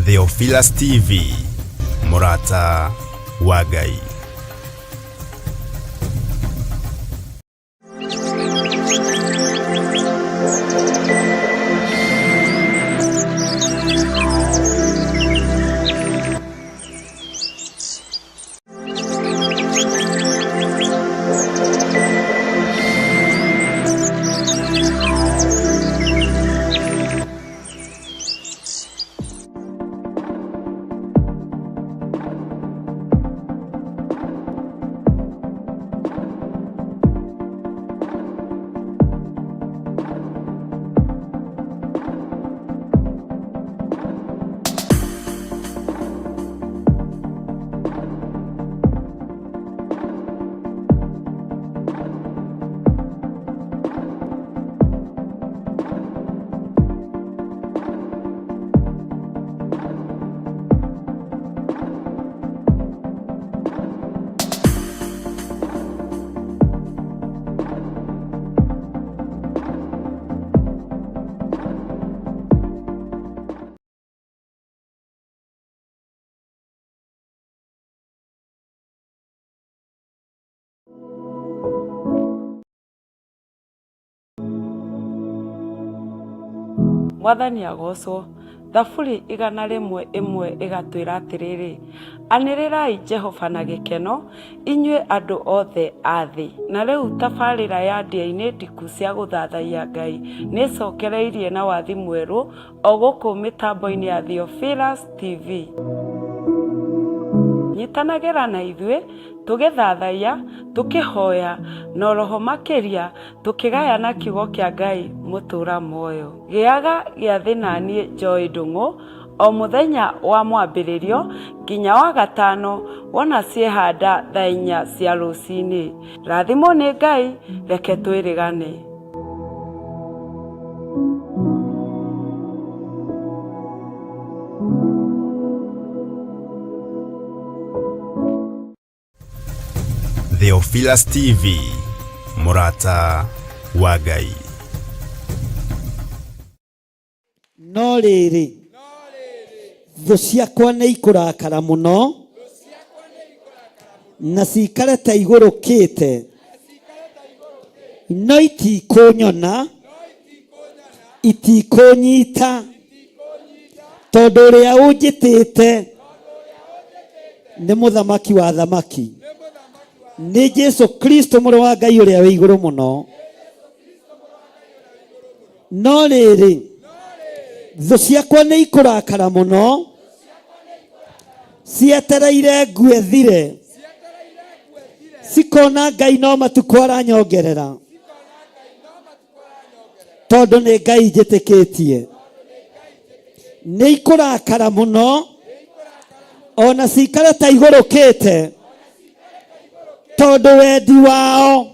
Theophilus TV, mũrata wa Ngai. Mwathani agocwo. Thaburi 101 ĩgatwĩra atĩrĩrĩ, anĩrĩrai Jehova na gĩkeno, inyuĩ andũ othe a thĩ. Na rĩu tabarĩra ya ndĩa-inĩ ndiku cia gũthathaiya Ngai nĩ ĩcokereirie na wathi mwerũ o gũkũ mĩtambo-inĩ ya Theophilus TV. Nyitanagĩra na ithuĩ tũgĩthathaiya, tũkĩhoya, na oroho makĩria tũkĩgayana kiugo kĩa Ngai mũtũra muoyo. Gĩaga gĩathĩ naniĩ Joy Ndung'u o mũthenya wa mwambĩrĩrio nginya wa gatano wona ciehanda thaa inya cia rũcinĩ. Rathimwo nĩ Ngai, reke twĩrĩgane. Theophilus TV, mũrata wa Ngai. No rĩrĩ, thũ ciakwa nĩ ikũrakara mũno, na cikare ta igũrũkĩte, no itikũnyona, itikũnyita, tondũ ũrĩa ũnjĩtĩte nĩ mũthamaki wa athamaki, nĩ Jesu Kristo mũrũ wa Ngai ũrĩa wĩ igũrũ mũno. No rĩrĩ, thũ ciakwa nĩ ikũrakara mũno, cietereire ngue thire, cikona Ngai no matukũ aranyongerera, tondũ nĩ Ngai njĩtĩkĩtie. Nĩ ikũrakara mũno, ona cikare ta igũrũkĩte, tondũ wendi wao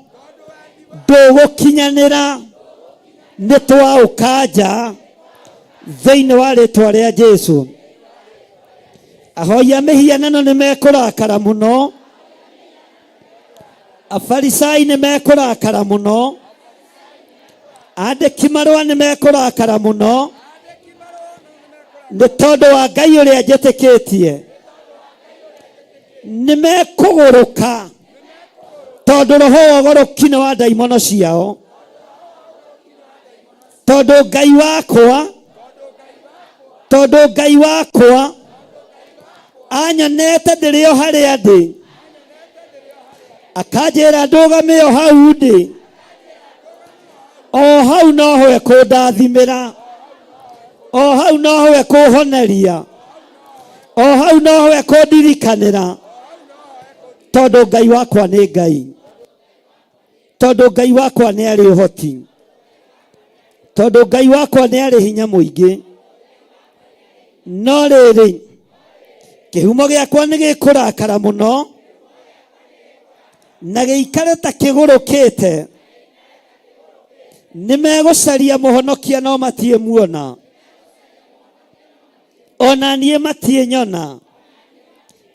ndũgũkinyanĩra. Nĩ twaũkanja thĩinĩ wa rĩtwa rĩa Jesu. Ahoi a mĩhianano nĩ mekũrakara mũno, Afarisai nĩ mekũrakara mũno, andĩki marũa nĩ mekũrakara mũno, nĩ tondũ wa Ngai ũrĩa njĩtĩkĩtie. Nĩ mekũgũrũka tondũ roho wa ũgũrũki nĩ wa ndaimono ciao, tondũ Ngai wakwa, tondũ Ngai wakwa anyonete ndĩrĩ o harĩa ndĩ, akanjĩra ndũgame o hau ndĩ, o hau noho ekũndathimĩra, o hau noho ekũhoneria, o hau noho ekũndirikanĩra, tondũ Ngai wakwa nĩ Ngai, tondũ Ngai wakwa nĩ arĩ ũhoti, tondũ Ngai wakwa nĩ arĩ hinya mũingĩ. No rĩrĩ, kĩhumo gĩakwa nĩ gĩkũrakara mũno, na gĩikare ta kĩgũrũkĩte. Nĩ megũcaria mũhonokia no matiĩmuona, ona niĩ matiĩnyona,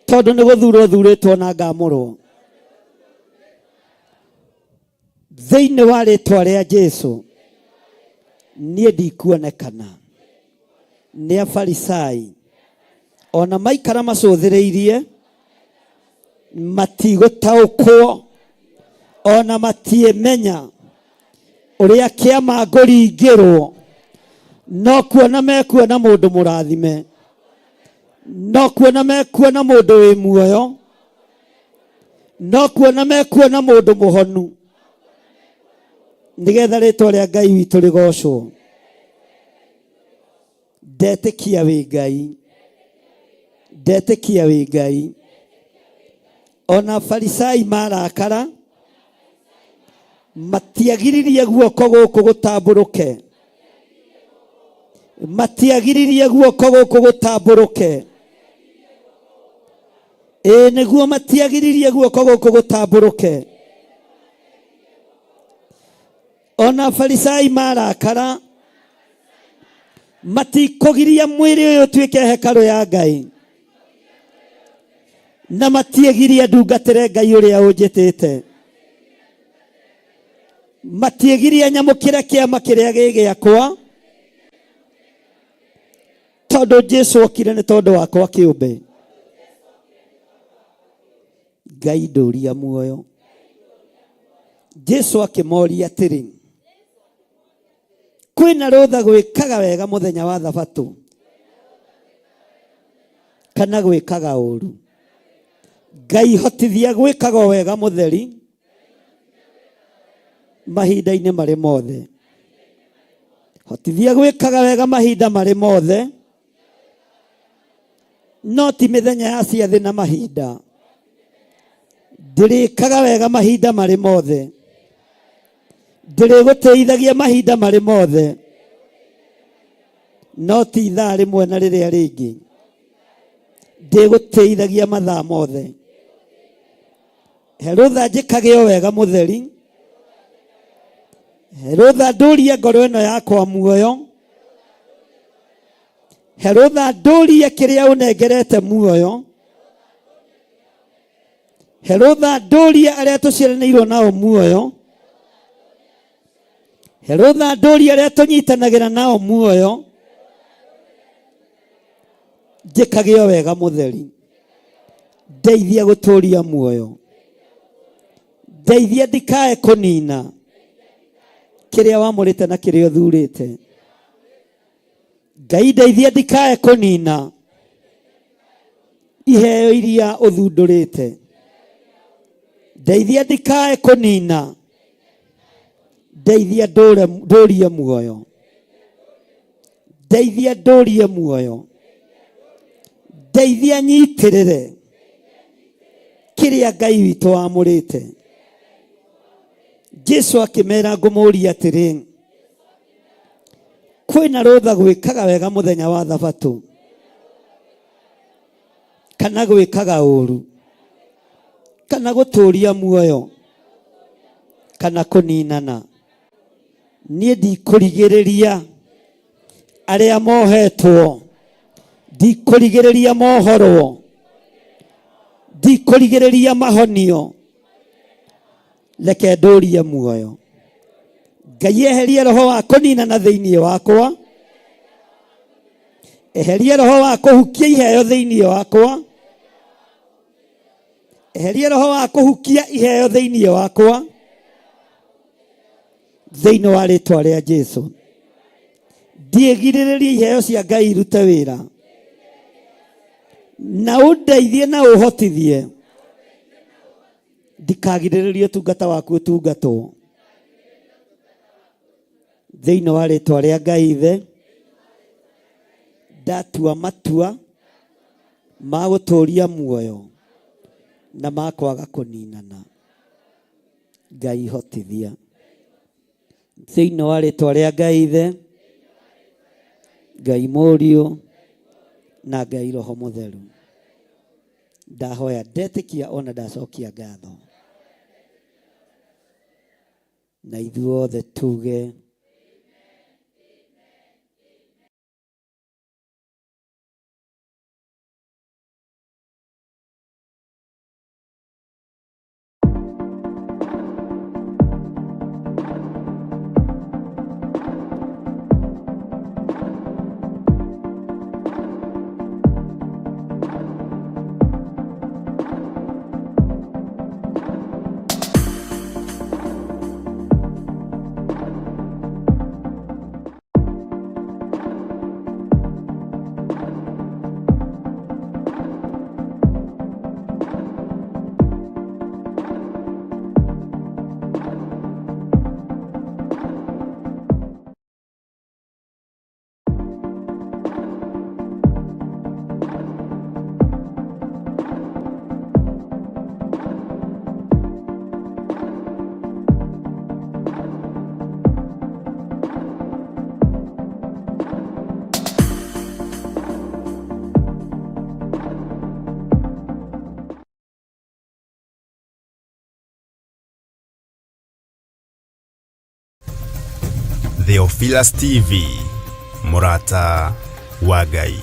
tondũ nĩ gũthurwo thurĩtwo na ngamũrwo. Thĩinĩ wa rĩtwa rĩa Jesu, niĩ ndikuonekana nĩ Afarisai. Ona maikara macũthĩrĩirie matigũtaũkwo, ona matiĩmenya ũrĩa kĩama ngũringĩrwo, no kuona mekuona mũndũ mũrathime, no kuona mekuona mũndũ wĩ muoyo, no kuona mekuona mũndũ mũhonu, nĩgetha rĩtwa rĩa Ngai witũ rĩgocwo. Ndetĩkia wĩ Ngai, ndetĩkia wĩ Ngai. Ona Farisai marakara matiagiririe guoko gũkũ gũtambũrũke, matiagiririe guoko gũkũ gũtambũrũke. Ĩĩ nĩguo, matiagiririe guoko gũkũ gũtambũrũke. Ona Farisai marakara matikũgiria mwĩrĩ ũyũ ũtuĩke hekarũ ya Ngai, na matiegiria ndungatĩre Ngai ũrĩa ũnjĩtĩte, matiegiria nyamũkĩre kĩama kĩrĩa gĩ gĩakwa, tondũ Jesu okire nĩ tondũ wakwa kĩũmbe. Ngai ndũria muoyo. Jesu akĩmoria atĩrĩ, kwĩna rũtha gwĩkaga wega mũthenya wa thabatũ kana gwĩkaga ũru? Ngai hotithia gwĩkaga o wega mũtheri mahinda-inĩ marĩ mothe, hotithia gwĩkaga wega mahinda marĩ mothe, no ti mĩthenya ya ciathĩ na mahinda. Ndĩrĩkaga wega mahinda marĩ mothe, ndĩrĩgũtĩithagia mahinda marĩ mothe, no ti ithaa rĩmwe na rĩrĩa rĩngĩ. Ndĩgũtĩithagia mathaa mothe. He rũtha njĩkage o wega mũtheri, he rũtha ndũrie ngoro ĩno yakwa muoyo, he rũtha ndũrie kĩrĩa ũnengerete muoyo, he rũtha ndũrie arĩa tũciaranĩirwo nao muoyo, he rũtha ndũrie arĩa tũnyitanagĩra nao muoyo, njĩkage o wega mũtheri, ndeithia gũtũria muoyo, ndeithia ndikae kũnina kĩrĩa wamũrĩte na kĩrĩa ũthurĩte. Ngai ndeithia ndikae kũnina iheo iria ũthundũrĩte, ndeithia ndikae kũnina, ndeithia ndũrie muoyo, ndeithia ndũrie muoyo, ndeithia nyitĩrĩre kĩrĩa Ngai witũ wamũrĩte. Jesu akĩmera, ngũmũria atĩrĩ, kwĩna rũtha gwĩkaga wega mũthenya wa thabatũ kana gwĩkaga ũru, kana gũtũria muoyo kana kũninana? Niĩ ndikũrigĩrĩria arĩa mohetwo, ndikũrigĩrĩria mohorwo, ndikũrigĩrĩria mahonio, reke ndũrie muoyo. Ngai eherie roho wa kũninana thĩinĩ wakwa, eherie roho wa kũhukia iheo thĩinĩ wakwa, eherie roho wa kũhukia iheo thĩinĩ wakwa, thĩinĩ wa rĩtwa rĩa Jesu. Ndiĩgirĩrĩrie iheo cia Ngai irute wĩra, na ũndeithie na ũhotithie ndikagirĩrĩrie ũtungata waku ũtungatwo, thĩinĩ wa rĩtwa rĩa Ngai Ithe. Ndatua matua ma gũtũria muoyo na ma kwaga kũninana. Ngai hotithia, thĩinĩ wa rĩtwa rĩa Ngai Ithe, Ngai Mũriũ na Ngai Roho Mũtheru. Ndahoya ndetĩkia ona ndacokia ngatho, na ithuothe tuge. Theophilus TV, Mũrata wa Ngai.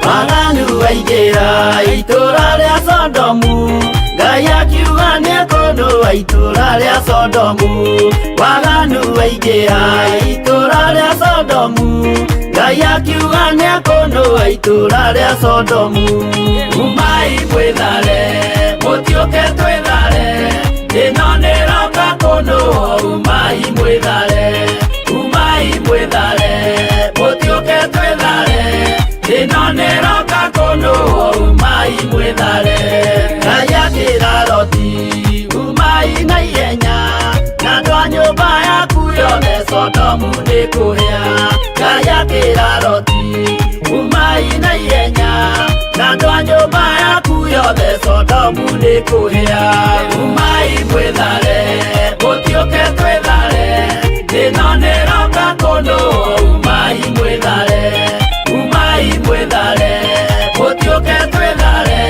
Waganu waingĩra itũra rĩa Sodomu, Ngai akiuga nĩekũnũa itũra rĩa Sodomu. Waganu waingĩra itũra rĩa Sodomu, Ngai akiuga nĩekũnũa itũra rĩa Sodomu. Umai mwĩthare, mũtiũke twĩthare, ĩno nĩroka kũnũa. Umai mwĩthare, umai mwĩthare, mũtiũke twĩthare, ĩno nĩroka kũnũa. Umai mwĩthare. Ngai akĩra Loti, umai na ihenya, na andũ a nyũmba yaku yothe, Sodomu nĩ kũhĩa. Ngai akĩra Loti, umai na ihenya, na andũ a nyũmba yaku yothe, Sodomu nĩ kũhĩa. Umai mwĩthare, mũtiũke twĩthare, ĩno nĩroka kũnũa. Umai mwĩthare, umai mwĩthare, mũtiũke twĩthare,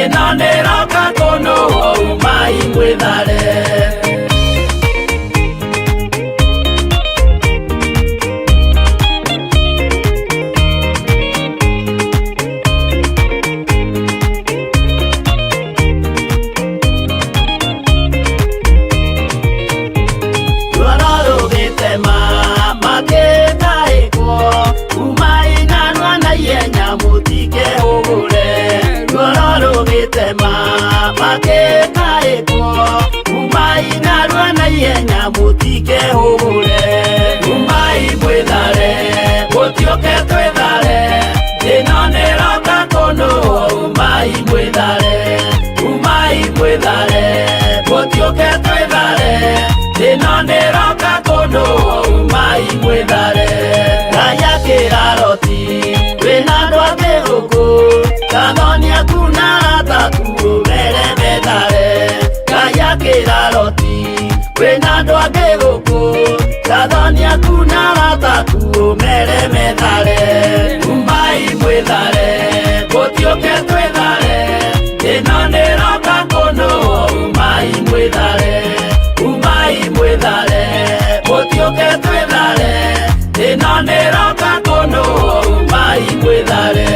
ĩno nĩroka kũnũa. Umai mwĩthare. Ruoro rũgĩtema makĩtaĩkwo, umai narua na ihenya mũtikehũgũre. Ruoro rũgĩtema makĩtaĩkwo, umai narua na ihenya mũtikehũgũre. Umai mwĩthare, mũtiũke twĩthare, ĩno nĩroka kũnũa. Umai mwĩthare, umai mwĩthare, mũtiũke twĩthare, ĩno nĩroka kũnũa. Umai mwĩthare. Ngai akĩra Loti, wĩna andũ angĩ gũkũ, gathoni aku na arata aku ũmere methare. Ngai akĩra Loti, wĩna andũ angĩ gũkũ, gathoni aku na arata aku ũmere methare. Umai mwĩthare, mũtiũke twĩthare, ĩno nĩroka kũnũa. Umai mwĩthare, umai mwĩthare, mũtiũke twĩthare, ĩno nĩroka kũnũa. Umai mwĩthare.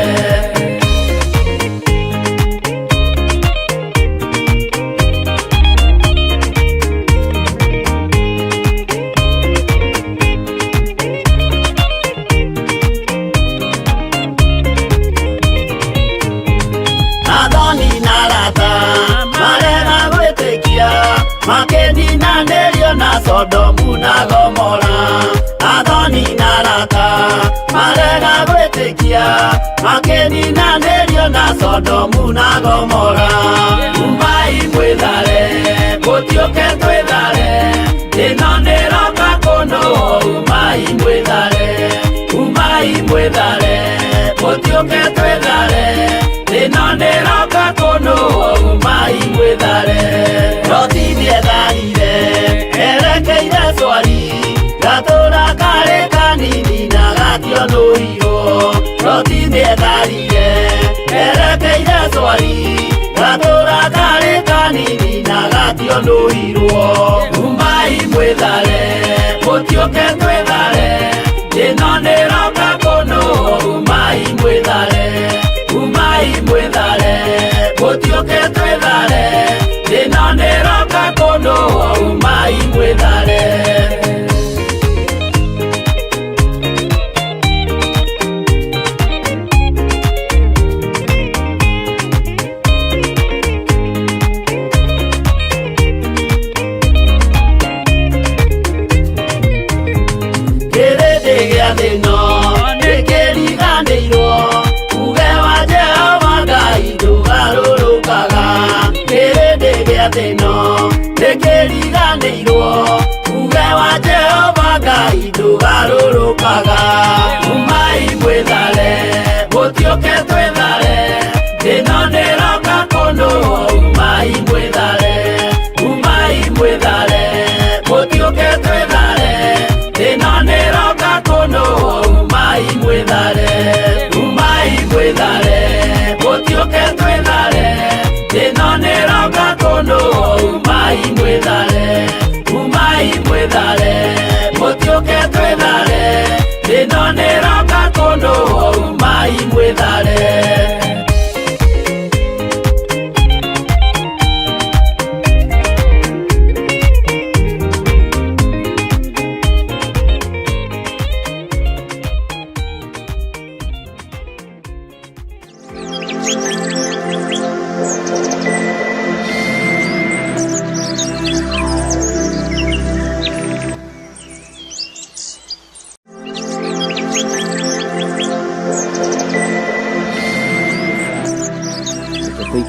Athoni na arata marega gwĩtĩkia, makĩninanĩrio na Sodomu na Gomora. Athoni na arata marega gwĩtĩkia, makĩninanĩrio na Sodomu na Gomora. Umai mwĩthare, mũtiũke twĩthare, ĩno nĩroka kũnũa. Umai mwĩthare, umai mwĩthare, mũtiũke twĩthare, ĩno nĩroka kũnũa. Umai mwĩthare. Loti nĩetharire erekeire Swari, gatũra karĩ kanini na gationũirwo. Loti nĩetharire erekeire Swari, gatũra karĩ kanini na gationũirwo. Umai mwĩthare, mũtiũke twĩthare, ĩno nĩroka kũnũa. Umai mwĩthare, umai mwĩthare, mũtiũke twĩthare, ĩno nĩroka kũnũa. Umai mwĩthare. Kĩrĩndĩ gĩa thĩno nĩkĩriganĩirwo, uge wa Jehova Ngai ndũgarũrũkaga. Kĩrĩndĩ gĩa thĩno nĩkĩriganĩirwo, uge wa Jehova Ngai ndũgarũrũkaga. Umai mwĩthare, mũtiũke twĩthare, ĩno nĩroka kũnũa. Umai mwĩthare, umai mwĩthare, mũtiũke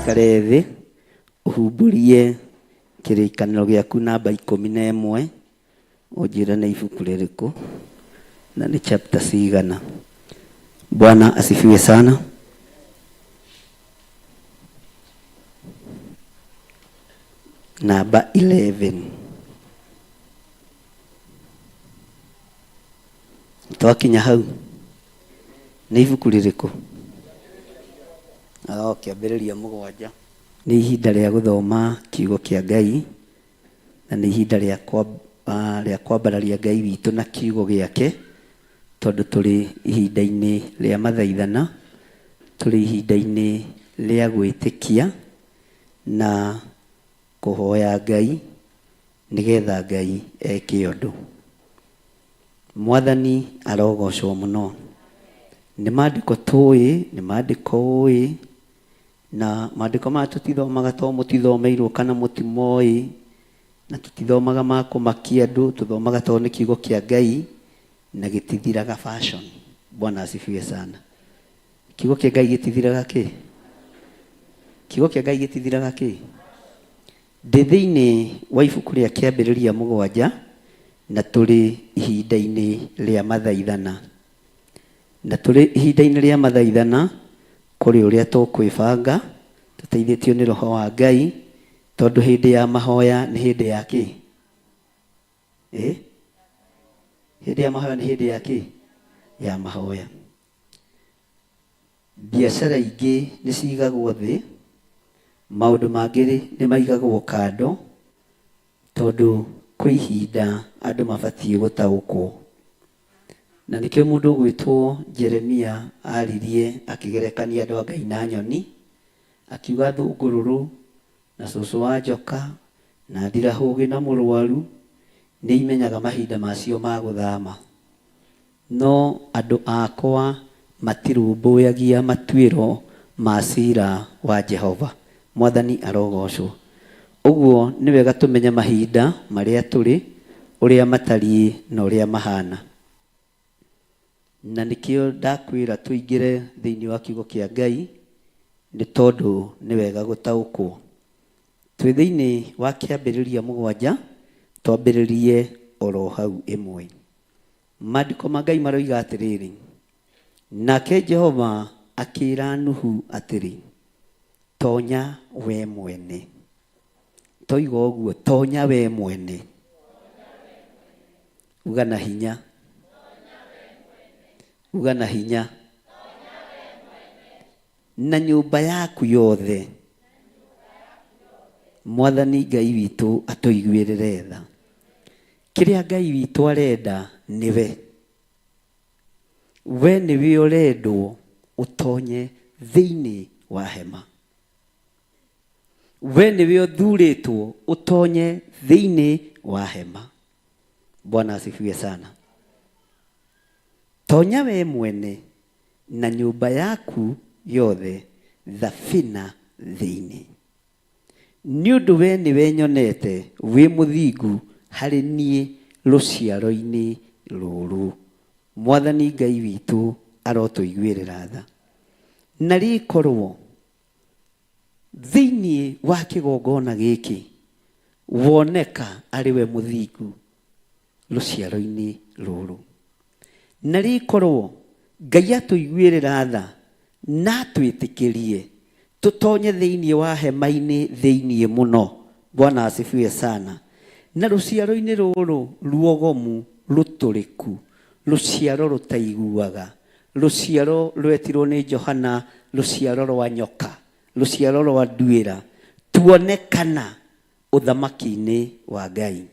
Ũikare thĩ ũhumbũrie kĩrĩkanĩro gĩaku namba 11, ũnjĩre nĩ ibuku rĩrĩkũ na nĩ chapter cigana. Bwana asifiwe sana. Namba 11. Twakinya hau nĩ ibuku rĩrĩkũ? Oh, Kĩambĩrĩria 7. Nĩ ihinda rĩa gũthoma kiugo kĩa Ngai, na nĩ ihinda rĩa rĩa kwambararia Ngai witũ na kiugo gĩake, tondũ tũrĩ ihinda-inĩ rĩa mathaithana, tũrĩ ihinda-inĩ rĩa gwĩtĩkia na kũhoya Ngai nĩgetha Ngai eke ũndũ. Mwathani arogocwo mũno. Nĩ maandĩko tũĩ, nĩ maandĩko ũĩ, na maandĩko maya tũtithomaga tondũ mũtithomeirwo kana mũtimoĩ, na tũtithomaga ma kũmakia andũ, tũthomaga tondũ nĩ kiugo kĩa Ngai na gĩtithiraga fashion. Bwana asifiwe sana. Kiugo kĩa Ngai gĩtithiraga kĩ? Kiugo kĩa Ngai gĩtithiraga kĩ? Ndĩ thĩinĩ wa ibuku rĩa Kĩambĩrĩria 7, na tũrĩ ihinda-inĩ rĩa mathaithana. Na tũrĩ ihinda-inĩ rĩa mathaithana, kũrĩ ũrĩa tũkwĩbanga, tũteithĩtio nĩ Roho wa Ngai, tondũ hĩndĩ ya mahoya nĩ hĩndĩ ya kĩ? Ĩ? Hĩndĩ ya mahoya nĩ hĩndĩ ya kĩ? Ya mahoya. Biacara ingĩ nĩ cigagwo thĩ, maũndũ mangĩ nĩ maigagwo kando, tondũ kwĩ ihinda andũ mabatiĩ gũtaũkwo. Na nĩkĩo mũndũ ũgwĩtwo Jeremia aririe akĩgerekania andũ a Ngai na nyoni, akiuga thũngũrũrũ na cũcũ wa njoka na ndirahũgĩ na mũrwaru nĩ imenyaga mahinda macio ma gũthama. No andũ akwa matirũmbũyagia matuĩro ma ciira wa Jehova. Mwathani arogocwo. Ũguo nĩ wega tũmenye mahinda marĩa tũrĩ, ũrĩa matariĩ na ũrĩa mahana. Na nĩkĩo ndakwĩra tũingĩre thĩinĩ wa kiugo kĩa Ngai, nĩ tondũ nĩ wega gũtaũkwo. Twĩ thĩinĩ wa Kĩambĩrĩria 7, twambĩrĩrie oro hau 1. Maandĩko ma Ngai maroiga atĩrĩrĩ, nake Jehova akĩĩra Nuhu atĩrĩ, tonya we mwene. Toiga ũguo, tonya we mwene. Uga na hinya. Uga na hinya. Na nyũmba yaku yothe. Mwathani Ngai witũ atũiguĩrĩre tha. Kĩrĩa Ngai witũ arenda nĩwe. We nĩwe ũrendwo ũtonye thĩinĩ wa hema. We nĩwe ũthurĩtwo ũtonye thĩinĩ wa hema. Bwana asifiwe sana. Tonya we mwene na nyũmba yaku yothe thabina thĩinĩ. Nĩ ũndũ we nĩwe nyonete wĩ mũthingu harĩ niĩ rũciaro-inĩ rũrũ. Mwathani Ngai witũ arotũiguĩrĩra tha. Na rĩkorwo thĩinĩ wa kĩgongona gĩkĩ woneka arĩ we mũthingu rũciaro-inĩ rũrũ. Na rĩkorwo Ngai atũiguĩrĩra tha na atwĩtĩkĩrie tũtonye thĩinĩ wa hema-inĩ thĩinĩ mũno. Bwana asifiwe sana. Na rũciaro-inĩ rũrũ ruogomu rũtũrĩku, rũciaro rũtaiguaga, rũciaro rwetirwo nĩ Johana rũciaro rwa nyoka, rũciaro rwa nduĩra, tuone kana ũthamaki-inĩ wa Ngai.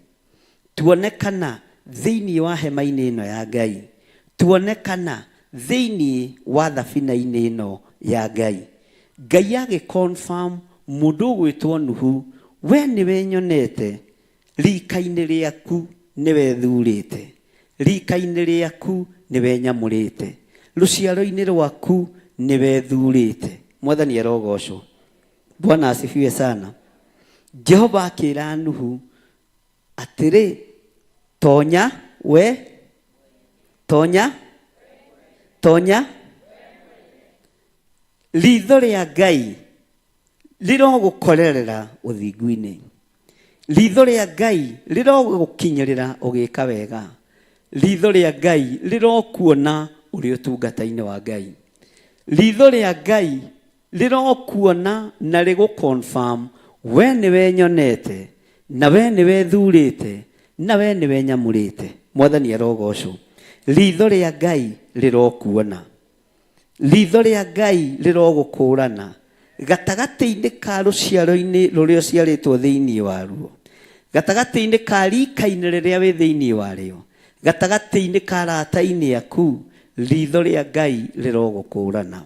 Tuone kana thĩinĩ wa hema-inĩ ĩno ya Ngai. Tuone kana thĩinĩ wa thabina-inĩ ĩno ya Ngai. Ngai agĩ confirm mũndũ ũgwĩtwo Nuhu, we nĩwe nyonete rika-inĩ rĩaku nĩwe thurĩte, rika-inĩ rĩaku nĩwe nyamũrĩte, rũciaro-inĩ rwaku nĩwe thurĩte. Mwathani arogocwo. Bwana asifiwe sana. Jehova akĩra Nuhu atĩrĩ, tonya we, tonya, tonya. Ritho rĩa Ngai Rĩrogũkorerera ũthingu-inĩ. Ritho rĩa Ngai rĩrogũkinyĩrĩra ũgĩka wega. Ritho rĩa Ngai rĩrokuona ũrĩ ũtungata-inĩ wa Ngai. Ritho rĩa Ngai rĩrokuona na rĩgũ confirm we nĩwe nyonete na we nĩwe thurĩte na we nĩwe nyamũrĩte. Mwathani arogocwo. Ritho rĩa Ngai rĩrokuona. Ritho rĩa Ngai rĩrogũkũũrana gatagatĩ-inĩ ka rũciaro-inĩ rũrĩa ũciarĩtwo thĩinĩ waruo, gatagatĩ-inĩ ka rika-inĩ rĩrĩa wĩ thĩinĩ warĩo, gatagatĩ-inĩ ka arata-inĩ aku, ritho rĩa Ngai rĩrogũkũũrana.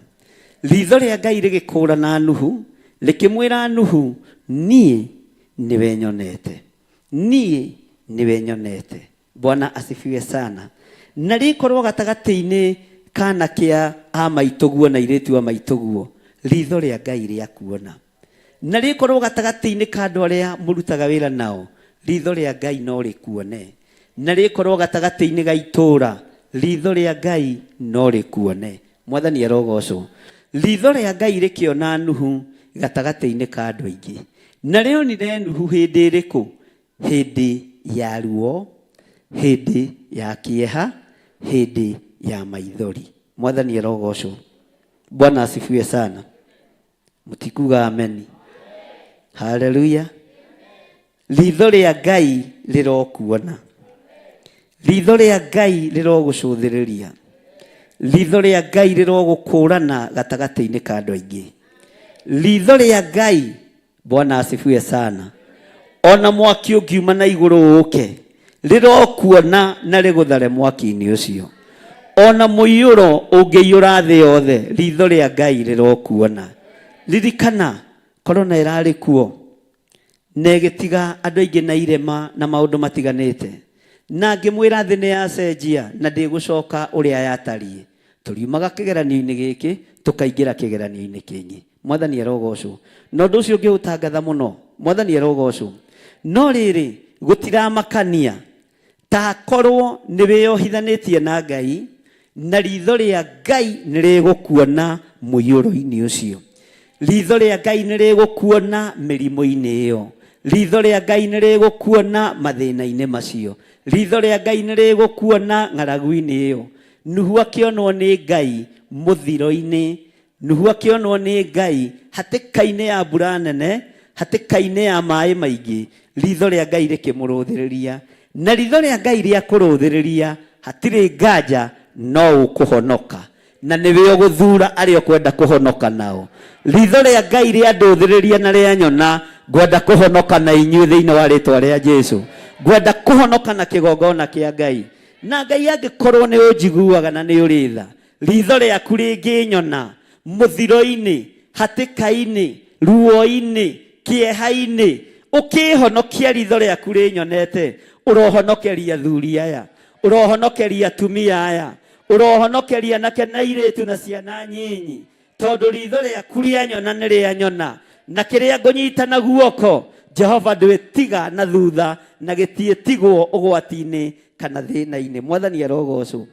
Ritho rĩa Ngai rĩgĩkũũrana Nuhu, rĩkĩmwĩra Nuhu, niĩ nĩwe nyonete. Niĩ nĩwe nyonete. Bwana asifiwe sana. Na rĩkorwo gatagatĩ-inĩ kana kĩa a maitũguo na airĩtu a maitũguo, ritho rĩa Ngai rĩa kuona. Na rĩkorwo gatagatĩ-inĩ ka andũ arĩa mũrutaga wĩra nao, ritho rĩa Ngai no rĩkuone. Na rĩkorwo gatagatĩ-inĩ ga itũũra, ritho rĩa Ngai no rĩkuone. Mwathani arogocwo. Ritho rĩa Ngai rĩkĩona Nuhu gatagatĩ-inĩ ka andũ aingĩ. Na rĩonire Nuhu hĩndĩ ĩrĩkũ? Hĩndĩ ya ruo, hĩndĩ ya kĩeha, hĩndĩ ya maithori. Mwathani arogocwo. Bwana asifiwe sana. Mũtikuga ameni. Haleluya. Ritho rĩa Ngai rĩrokuona. Ritho rĩa Ngai rĩrogũcũthĩrĩria. Ritho rĩa Ngai rĩrogũkũrana gatagatĩ-inĩ ka andũ aingĩ. Ritho rĩa Ngai Bwana asifiwe sana. Ona mwaki ũngiuma na igũrũ ũke, rĩrokuona na rĩgũthare mwaki-inĩ ũcio. Ona mũiyũro ũngĩiyũra thĩ yothe, ritho rĩa Ngai rĩrokuona. Ririkana, korona ĩrarĩ kuo na ĩgĩtiga andũ aingĩ na irema na maũndũ matiganĩte. Na ngĩmwĩra thĩ nĩ yacenjia na ndĩgũcoka ũrĩa yatariĩ. Tũriumaga kĩgeranio-inĩ gĩkĩ tũkaingĩra kĩgeranio-inĩ kĩngĩ. Mwathani arogocwo. Na ũndũ ũcio ngĩũtangatha mũno. Mwathani arogocwo. No rĩrĩ, gũtiramakania ta korwo nĩ wĩyohithanĩtie na Ngai, na ritho rĩa Ngai nĩ rĩgũkuona mũiyũro-inĩ ũcio. Ritho rĩa Ngai nĩ rĩgũkuona mĩrimũ-inĩ ĩyo. Ritho rĩa Ngai nĩ rĩgũkuona mathĩna-inĩ macio. Ritho rĩa Ngai nĩ rĩgũkuona ng'aragu-inĩ ĩyo. Nuhu akĩonwo nĩ Ngai mũthiro-inĩ Nuhu akĩonwo nĩ Ngai hatĩka-inĩ ya mbura nene, hatĩka-inĩ ya maĩ maingĩ, ritho rĩa Ngai rĩkĩmũrũthĩrĩria. Na ritho rĩa Ngai rĩakũrũthĩrĩria, hatirĩ nganja no ũkũhonoka. Na nĩwe ũgũthura arĩa ũkwenda kũhonoka nao. Ritho rĩa Ngai rĩandũthĩrĩria na rĩanyona, ngwenda kũhonoka na inyuĩ thĩinĩ wa rĩtwa rĩa Jesu. Ngwenda kũhonoka na kĩgongona kĩa Ngai. Na Ngai angĩkorwo nĩ ũnjiguaga na nĩ ũrĩ tha, Ritho rĩaku rĩngĩnyona mũthiro-inĩ, hatĩka-inĩ, ruo-inĩ, kĩeha-inĩ, ũkĩhonokia ritho rĩaku rĩnyonete, ũrohonokeria athuri aya, ũrohonokeria atumia aya, ũrohonokeria anake na airĩtu na ciana nyinyi, tondũ ritho rĩaku rĩanyona nĩ rĩanyona, na kĩrĩa ngũnyita na guoko, Jehova ndwĩtiga na thutha na gĩtiĩtigwo ũgwati-inĩ kana thĩna-inĩ. Mwathani arogocwo.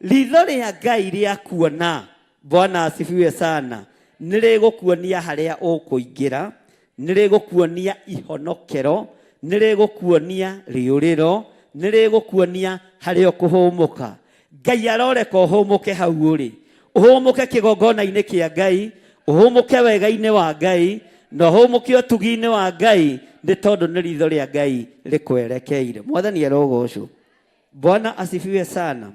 Ritho rĩa Ngai rĩa kuona, Bwana asifiwe sana, nĩ rĩgũkuonia harĩa ũkũingĩra, nĩ rĩgũkuonia ihonokero, nĩ rĩgũkuonia rĩũrĩro, nĩ rĩgũkuonia harĩa ũkũhũmũka. Ngai aroreka ũhũmũke hau ũrĩ, ũhũmũke kĩgongona-inĩ kĩa Ngai, ũhũmũke wega-inĩ wa Ngai, na ũhũmũke ũtugi-inĩ wa Ngai, nĩ tondũ nĩ ritho rĩa Ngai rĩkwerekeire. Mwathani arogocwo. Bwana asifiwe sana.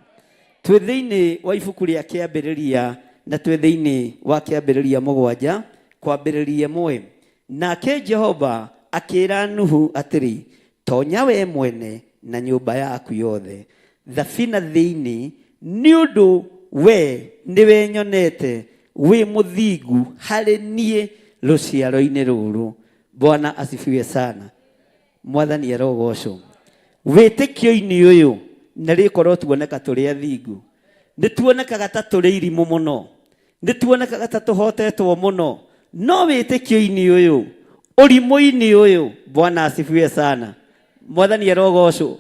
Twĩ thĩinĩ wa ibuku rĩa kĩambĩrĩria na twĩ thĩinĩ wa kĩambĩrĩria mũgwanja kwambĩrĩria ĩmwe. Nake Jehova akĩra Nuhu atĩrĩ, tonya we mwene na nyũmba yaku yothe thabina thĩinĩ, nĩ ũndũ we nĩwe nyonete wĩ mũthingu harĩ niĩ rũciaro-inĩ rũrũ. Bwana asifiwe sana. Mwathani arogocwo. Wĩtĩkio-inĩ ũyũ na rĩkorwo tuoneka tũrĩ athingu, nĩ tuonekaga ta tũrĩ irimũ mũno, nĩ tuonekaga ta tũhotetwo mũno, no wĩtĩkio-inĩ ũyũ, ũrimũ-inĩ ũyũ, Bwana asifiwe sana. Mwathani arogocwo.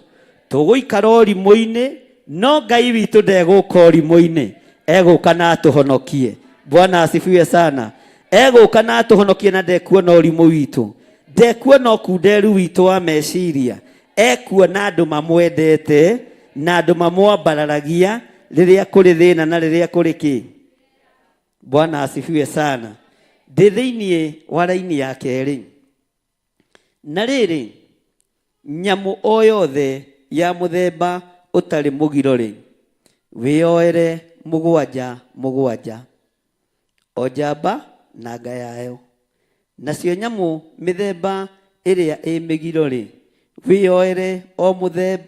Tũgũikara ũrimũ-inĩ, no Ngai witũ ndegũka ũrimũ-inĩ, egũka na atũhonokie. Bwana asifiwe sana. Egũka na atũhonokie na ndekuona ũrimũ witũ, ndekuona ũkunderu witũ wa meciria. Ekuona andũ mamwendete na andũ mamwambararagia rĩrĩa kũrĩ thĩna na rĩrĩa kũrĩ kĩ. Bwana asifiwe sana. Ndĩ thĩinĩ wa raini ya kerĩ. Na rĩrĩ, nyamũ o yothe ya mũthemba ũtarĩ mũgiro-rĩ, wĩyoere mũgwanja mũgwanja, o njamba na nga yayo. Nacio nyamũ mĩthemba ĩrĩa ĩ mĩgiro-rĩ, wĩyoere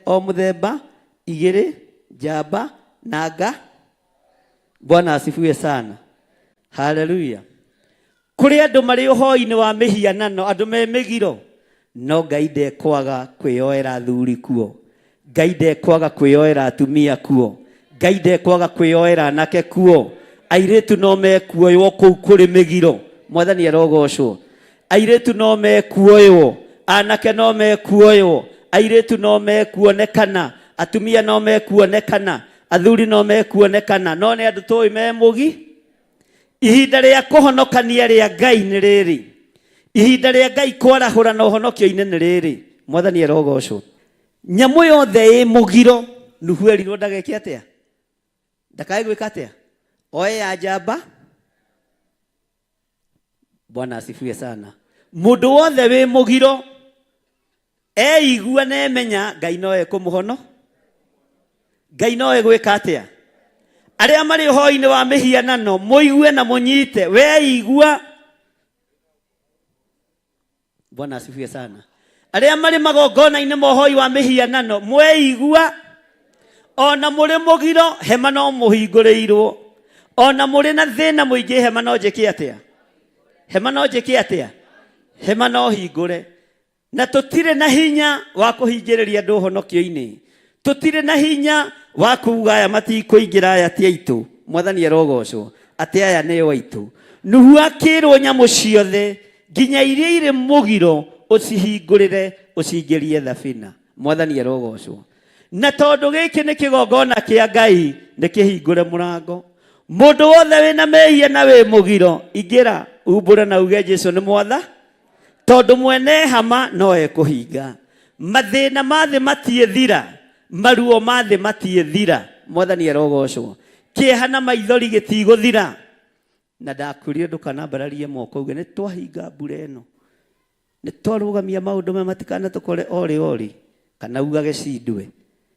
o mũthemba igĩrĩ, njamba na nga. Bwana asifiwe sana. Haleluya. Kũrĩ andũ marĩ ũhoi-inĩ wa mĩhianano, andũ me mĩgiro, no Ngai ndekwaga kwĩyoera athuri kuo. Ngai ndekwaga kwĩyoera atumia kuo. Ngai ndekwaga kwĩyoera anake kuo. Airĩtu no mekuoywo kũu kũrĩ mĩgiro. Mwathani arogocwo. Airĩtu no mekuoywo, anake no mekuoywo, airĩtu no mekuonekana, atumia no mekuonekana, athuri no mekuonekana, no nĩ andũ tũĩ me mũgi. Ihinda rĩa kũhonokania rĩa Ngai nĩ rĩrĩ. Ihinda rĩa Ngai kwarahũra na ũhonokio-inĩ nĩ rĩrĩ. Mwathani arogocwo. Nyamũ yothe ĩ mũgiro, Nuhu erirwo ndageke atĩa? Ndakae gwĩka atĩa? Oe ya njamba. Bwana asifiwe sana. Mũndũ wothe wĩ mũgiro Eigua na emenya Ngai no ekũmũhono. Ngai no egwĩka atĩa? Arĩa marĩ ũhoi-inĩ wa mĩhianano mũigue na mũnyite. Weigua. Bwana asifiwe sana. Arĩa marĩ magongona-inĩ ma ũhoi wa mĩhianano mweigua ona mũrĩ mũgiro hema no mũhingũrĩirwo ona mũrĩ na thĩna mũingĩ hema no njĩke atĩa? Hema no njĩke atĩa? Hema no hingũre. Na tũtirĩ na hinya wa kũhingĩrĩria andũ ũhonokio-inĩ. Tũtirĩ na hinya wa kuuga aya matikũingĩra, aya ti aitũ. Mwathani arogocwo atĩ aya nĩo aitũ. Nuhu akĩrwo nyamũ ciothe nginya iria irĩ mũgiro ũcihingũrĩre ũcingĩrie thabina. Mwathani arogocwo. Na tondũ gĩkĩ nĩ kĩgongona kĩa Ngai, nĩ kĩhingũre mũrango. Mũndũ wothe wĩna mehia na wĩ mũgiro, ingĩra, umbũre na uge Jesu nĩ mwatha. Tondũ mwene hama no ekũhinga. Mathĩna ma thĩ matiĩthira, maruo ma thĩ matiĩthira. Mwathani arogocwo. Kĩeha na maithori gĩtigũthira. Na ndakwĩrire ndũkanambararie moko uge nĩ twahinga mbura ĩno, nĩ twarũgamia maũndũ maya matikanatũkore orĩ orĩ, kana ugage cindwe.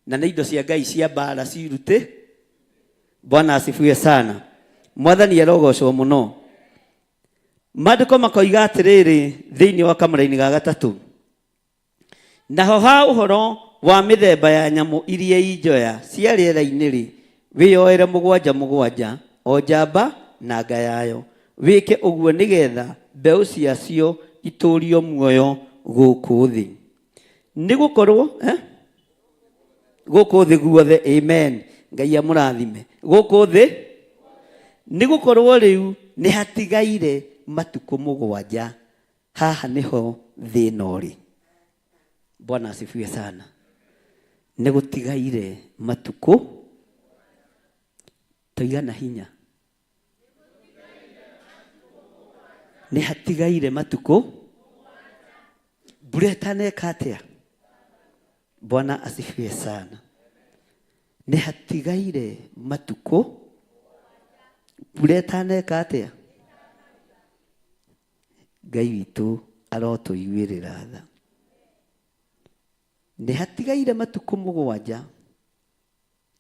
Na nĩ indo cia Ngai cia mbara cirute. Bwana asifiwe sana. Mwathani arogocwo mũno. Maandĩko makoiga atĩrĩrĩ thĩinĩ wa kamũraini ga gatatũ, naho ha ũhoro wa mĩthemba ya nyamũ iria i njoya cia rĩera-inĩ-rĩ, wĩyoere mũgwanja mũgwanja, o njamba na nga yayo, wĩke ũguo nĩ getha mbeũ ciacio itũũrio muoyo gũkũ thĩ. Nĩ gũkorũo eh? Gũkũ thĩ guothe. Amen. Ngai amũrathime. Gũkũ thĩ nĩ gũkorwo rĩu nĩ hatigaire matukũ mũgwanja. Haha nĩho thĩna ũrĩ. Bwana asifiwe sana. Nĩ gũtigaire matukũ toigana hinya. Nĩ hatigaire matukũ mbura ĩtaneka atĩa? Bwana asifiwe sana. Nĩ hatigaire matukũ mbura ĩtaneka atĩa? Ngai witũ arotũiguĩrĩra tha. Nĩ hatigaire matukũ mũgwanja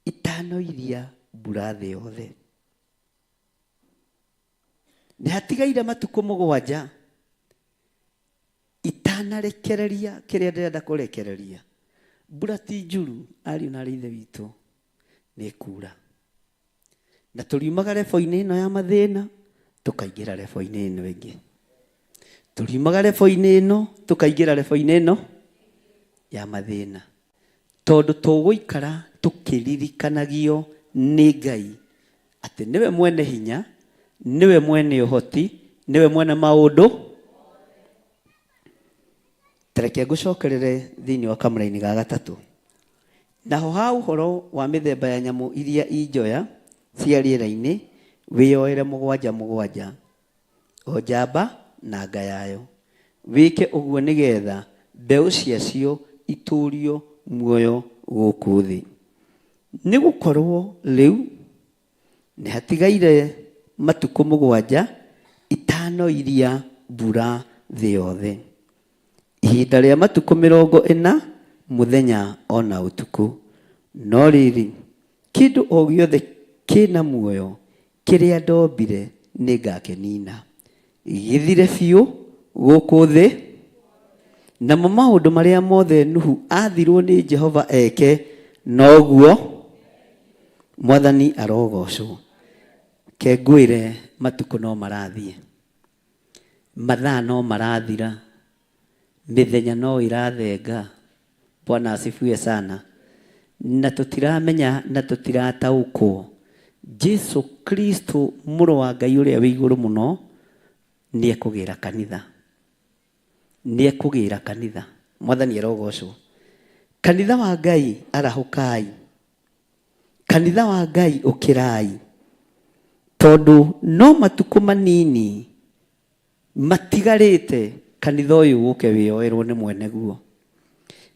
itanoiria mbura thĩ yothe. Nĩ hatigaire matukũ mũgwanja itanarekereria kĩrĩa ndĩrenda kũrekereria. Mbura ti njuru, ariũ na arĩ ithe witũ, nĩ kura. Na tũriumaga rebo-inĩ ĩno ya mathĩna, tũkaingĩra rebo-inĩ ĩno ĩngĩ. Tũriumaga rebo-inĩ ĩno, tũkaingĩra rebo-inĩ ĩno ya mathĩna. Tondũ tũgũikara tũkĩririkanagio nĩ Ngai atĩ nĩwe mwene hinya, nĩwe mwene ũhoti, nĩwe mwene maũndũ. Ta reke ngũcokerere thĩinĩ wa kamũraini ga gatatũ. Naho ha ũhoro wa mĩthemba ya nyamũ iria i njoya cia rĩera-inĩ, wĩyoere mũgwanja mũgwanja. o njamba na nga yayo. Wĩke ũguo nĩgeetha mbeũ ciacio itũũrio muoyo gũkũ thĩ. Nĩgũkorwo rĩu nĩhatigaire matukũ mũgwanja itanoiria mbura thĩ yothe, ihinda rĩa matukũ mĩrongo ĩna mũthenya o na ũtukũ. No rĩrĩ, kĩndũ o gĩothe kĩ na muoyo kĩrĩa ndombire nĩngakĩnina, gĩthire biũ gũkũ thĩ. Namo maũndũ marĩa mothe Nuhu aathirwo nĩ Jehova eke, noguo. Mwathani arogocwo. Ke ngwĩre matukũ no marathiĩ, mathaa no marathira, mĩthenya no ĩrathenga. Bwana asifiwe sana. Na tũtiramenya na tũtirataũkwo Jesu Kristo mũrũ wa Ngai ũrĩa wĩ igũrũ mũno nĩ ekũgĩra kanitha. Nĩ ekũgĩra kanitha. Mwathani arogocwo. Kanitha wa Ngai arahũkai. Kanitha wa Ngai ũkĩrai. Tondũ no matukũ manini matigarĩte kanitha ũyũ ũke wĩyoerwo nĩ mwene guo.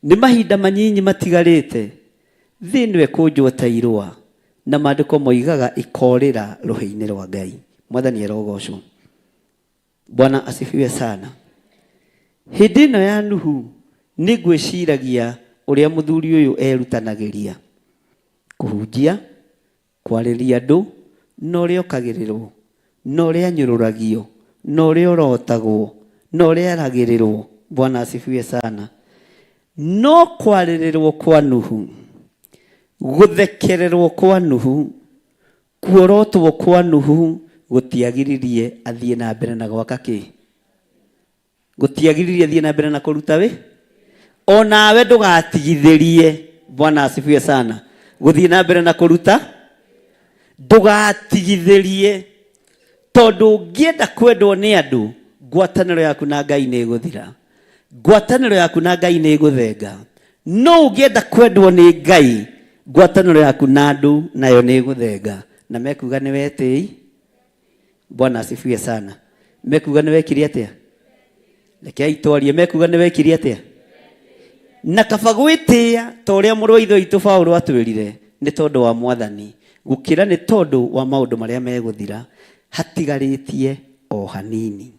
Nĩ mahinda manyinyi matigarĩte thĩ ĩno ĩkũnjwo ta irũa, na maandĩko moigaga ĩkorĩra rũhĩ-inĩ rwa Ngai. Mwathani arogocwo. Bwana asifiwe sana. Hĩndĩ ĩno ya Nuhu nĩ ngwĩciragia ũrĩa mũthuri ũyũ erutanagĩria kũhunjia, kwarĩria andũ, na ũrĩa okagĩrĩrwo, na ũrĩa anyũrũragio, na ũrĩa orotagwo, na ũrĩa aragĩrĩrwo. Bwana asifiwe sana. No kwarĩrĩrwo kwa Nuhu, gũthekererwo kwa Nuhu, Kuorotwo kwa Nuhu gũtiagiririe athiĩ na mbere na gwaka kĩ? Gũtiagiririe athiĩ na mbere na kũruta wĩ? O nawe ndũgatigithĩrie, Bwana asifiwe sana, gũthiĩ na mbere na kũruta, ndũgatigithĩrie, tondũ ũngĩenda kwendwo nĩ andũ, ngwatanĩro yaku na Ngai nĩ ĩgũthira. Ngwatanĩro yaku na Ngai nĩ ĩgũthenga. No ũngĩenda kwendwo nĩ Ngai, ngwatanĩro yaku na andũ nayo nĩ ĩgũthenga. Na mekuga nĩ wetĩi. Bwana asifiwe sana. Mekuga nĩ wekire atĩa? Rekei twarie, mekuga nĩ wekire atĩa? Na kaba gwĩtĩa ta ũrĩa mũrũ wa Ithe witũ Paũlũ atwĩrire, nĩ tondũ wa Mwathani, gũkĩra nĩ tondũ wa maũndũ marĩa megũthira, hatigarĩtie o hanini.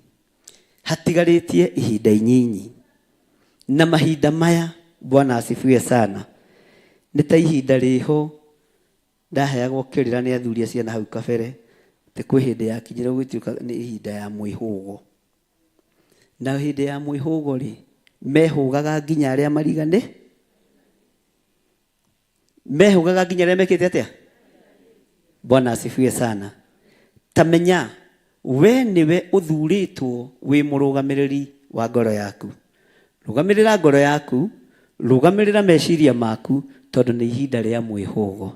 Hatigarĩtie ihinda inyinyi. Na mahinda maya, Bwana asifiwe sana, nĩ ta ihinda rĩho ndaheagwo kĩrĩra nĩ athuri a ciana hau kabere, atĩ kwĩ hĩndĩ yakinyire gũgĩtuĩka nĩ ihinda ya mwĩhũgo. Na hĩndĩ ya mwĩhũgo rĩ, mehũgaga nginya arĩa mariganĩ, mehũgaga nginya arĩa mekĩte atĩa? Bwana asifiwe sana. Ta menya we nĩwe ũthurĩtwo wĩ mũrũgamĩrĩri wa ngoro yaku. Rũgamĩrĩra ngoro yaku, rũgamĩrĩra meciria maku, tondũ nĩ ihinda rĩa mwĩhũgo.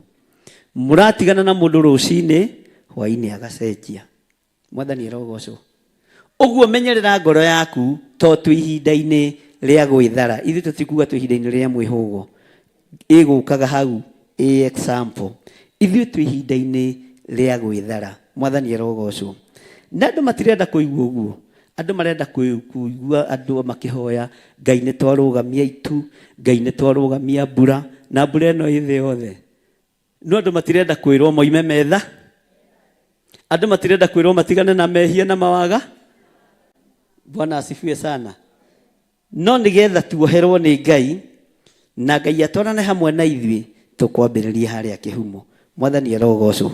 Mũratigana na mũndũ rũcinĩ, hwainĩ agacenjia. Mwathani arogocwo. Ũguo menyerera ngoro yaku to twĩ ihinda-inĩ rĩa gwĩthara. Ithuĩ tũtikuga twĩ ihinda-inĩ rĩa mwĩhũgo. Ĩgũkaga hau ĩ example. Ithuĩ twĩ ihinda-inĩ rĩa gwĩthara. Mwathani arogocwo. Na andũ matirenda kũigua ũguo. Andũ marenda kũigua andũ makĩhoya Ngai nĩ twarũgamia itu, Ngai nĩ twarũgamia mbura, na mbura ĩno ĩ thĩ yothe. No andũ matirenda kwĩrwo moime metha. Andũ matirenda kwĩrwo matigane na mehia na mawaga. Bwana asifiwe sana. No nĩgetha tuoherwo nĩ Ngai na Ngai atwarane hamwe na ithuĩ, tũkwambĩrĩria harĩa kĩhumo. Mwathani arogocwo.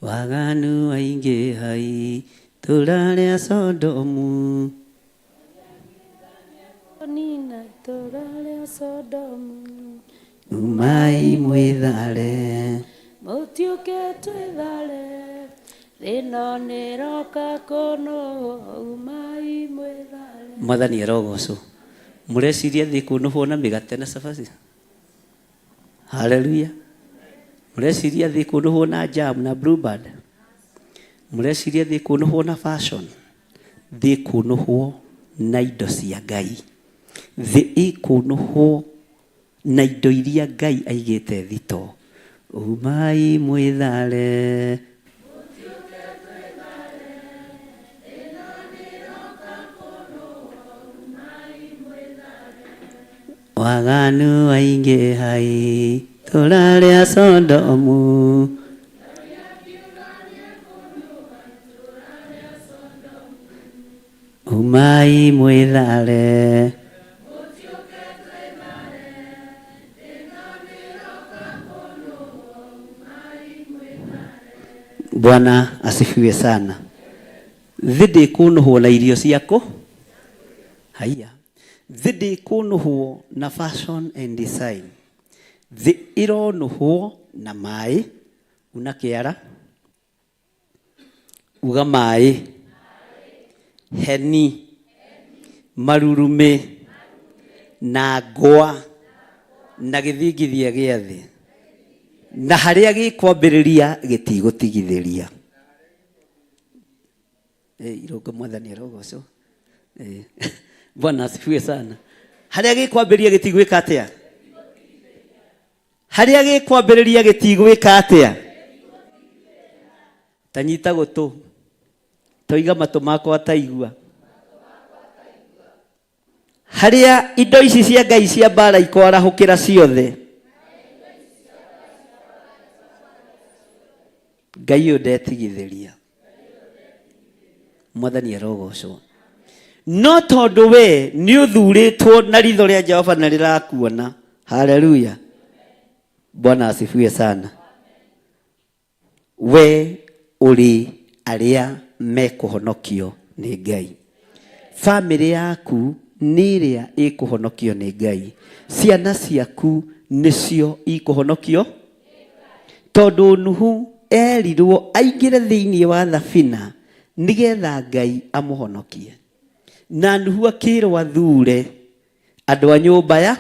Waganu waingĩha itũũra rĩa Sodomu. Nina itũũra rĩa Sodomu. Umai mwĩthare. Mũtiũke twĩthare. Thĩno nĩroka kũnũhwo. Umai mwĩthare. Mwathani arogocwo. Mũreciria thĩ ĩkũnũhwo na mĩgate na cabaci? Haleluya. Mũreciria thĩ ĩkũnũhwo na jam na blueband? Mũreciria thĩ ĩkũnũhwo na fashion? Thĩ ĩkũnũhwo na indo cia Ngai. Thĩ ĩkũnũhwo na indo iria Ngai aigĩte thito. Umai mwĩthare. Waganu waingĩha itũũra rĩa Sodomu. Umai mwĩthare. Bwana asifiwe sana. Thĩ ndĩkũnũhwo na irio ciakũ haiya. Thĩ ndĩkũnũhwo na fashion and design. Thĩ ĩronũhwo na maĩ. Una kĩara. Uga maĩ. Heni. Marurumĩ. Na ngwa. Na gĩthingithia gĩa thĩ. Na harĩa gĩkwambĩrĩria gĩtigũtigithĩria. Eh, irũngo mwathani arogocwo. Eh, Bwana asifiwe sana. Harĩa gĩkwambĩrĩria gĩtigwĩka atĩa? Harĩa gĩkwambĩrĩria gĩtigwĩka atĩa? Ta nyita gũtũ. Toiga matũ makwa taigua. Harĩa indo ici cia Ngai cia mbara ikwarahũkĩra ciothe. Ngai ũyũ ndetigithĩria. Mwathani arogocwo. No tondũ we nĩ ũthurĩtwo na ritho rĩa Jehova na rĩrakuona. Haleluya. Bwana asifiwe sana. We ũrĩ arĩa mekũhonokio nĩ Ngai. Famĩlĩ yaku nĩ ĩrĩa ĩkũhonokio nĩ Ngai. Ciana ciaku nĩcio ikũhonokio tondũ Nuhu erirwo aingĩre thĩinĩ wa thabina nĩgetha Ngai amũhonokie. Na Nuhu akĩrwo athure andũ a nyũmba ya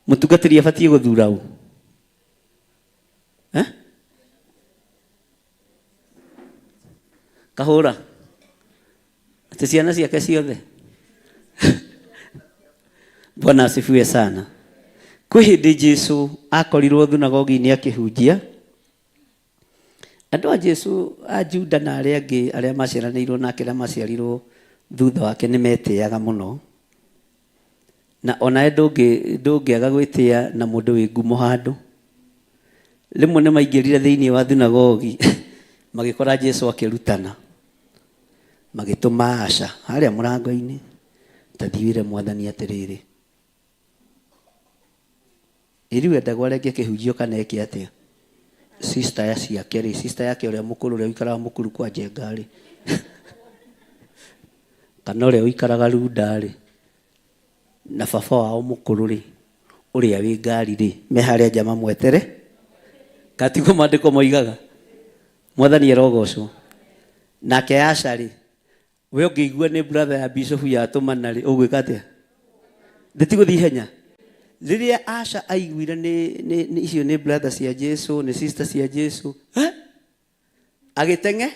Mũtungatĩri abatiĩ gũthura ũ? Eh? Kahũra. Atĩ ciana ciake ciothe. Bwana asifiwe sana. Kwĩ hĩndĩ Jesu akorirwo thunagogi-inĩ akĩhunjia. Andũ a Jesu a Juda na arĩa angĩ arĩa maciaranĩirwo nake na maciarirwo thutha wake nĩ metĩaga mũno. Na onawe ndũngĩaga gwĩtĩa na mũndũ wĩ ngumo handũ. Rĩmwe nĩ maingĩrire thĩinĩ wa thunagogi magĩkora Jesu akĩrutana. Magĩtũma aca harĩa mũrango-inĩ, ta thiĩ wĩre mwathani atĩrĩrĩ, Ĩ rĩu endagwo arenge kĩhunjio kana eke atĩa? Sister ya ciake rĩ, sister yake ũrĩa mũkũrũ ũrĩa ũikaraga mũkuru kwa Njenga rĩ, kana ũrĩa ũikaraga Runda rĩ, na baba wao mũkũrũ rĩ, ũrĩa wĩ ngari rĩ, me harĩa nja mamwetere? Kana tiguo maandĩko moigaga? Mwathani arogocwo. Nake Asha rĩ, We ũngĩigua nĩ brother ya bishop yatũmana rĩ, ũgwĩka atĩa? Ndĩtigũthiĩ ihenya. Rĩrĩa Asha aiguire nĩ, nĩ, nĩ icio nĩ brother cia Jesu, nĩ sister cia Jesu, eh? Agĩteng'e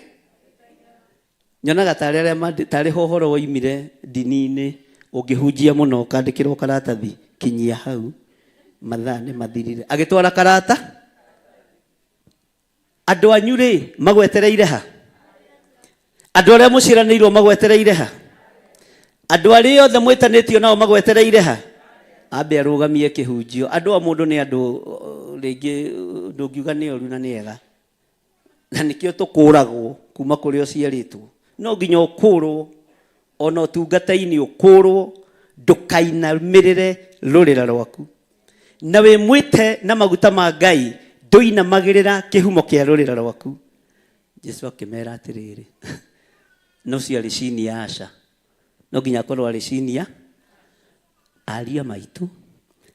nyonaga tarĩ arĩa tarĩ ho ũhoro woimire ndini-inĩ ũngĩhunjia mũno ũkandĩkĩrwo karatathi kinyia hau mathaa nĩ mathirire agĩtwara karata Andũ anyu-rĩ, magwetereire ha? Andũ arĩa mũciaranĩirwo magwetereire ha? Andũ arĩa othe mwĩtanĩtio nao magwetereire ha? Ambe arũgamie kĩhunjio. Andũ a mũndũ nĩ andũ rĩngĩ ndũngiuga nĩ oru na nĩ ega. Na nĩkĩo tũkũragwo kuma kũrĩa ũciarĩtwo. No nginya ũkũrwo ona ũtungata-inĩ ũkũrwo, ndũkainamĩrĩre rũrĩra rwaku. Na wĩ mwĩte na maguta ma Ngai, ndũinamagĩrĩra kĩhumo kĩa rũrĩra rwaku. Jesu akĩmera atĩrĩrĩ, na ũcio arĩ senior aca, no nginya akorwo arĩ senior. Ariũ a maitũ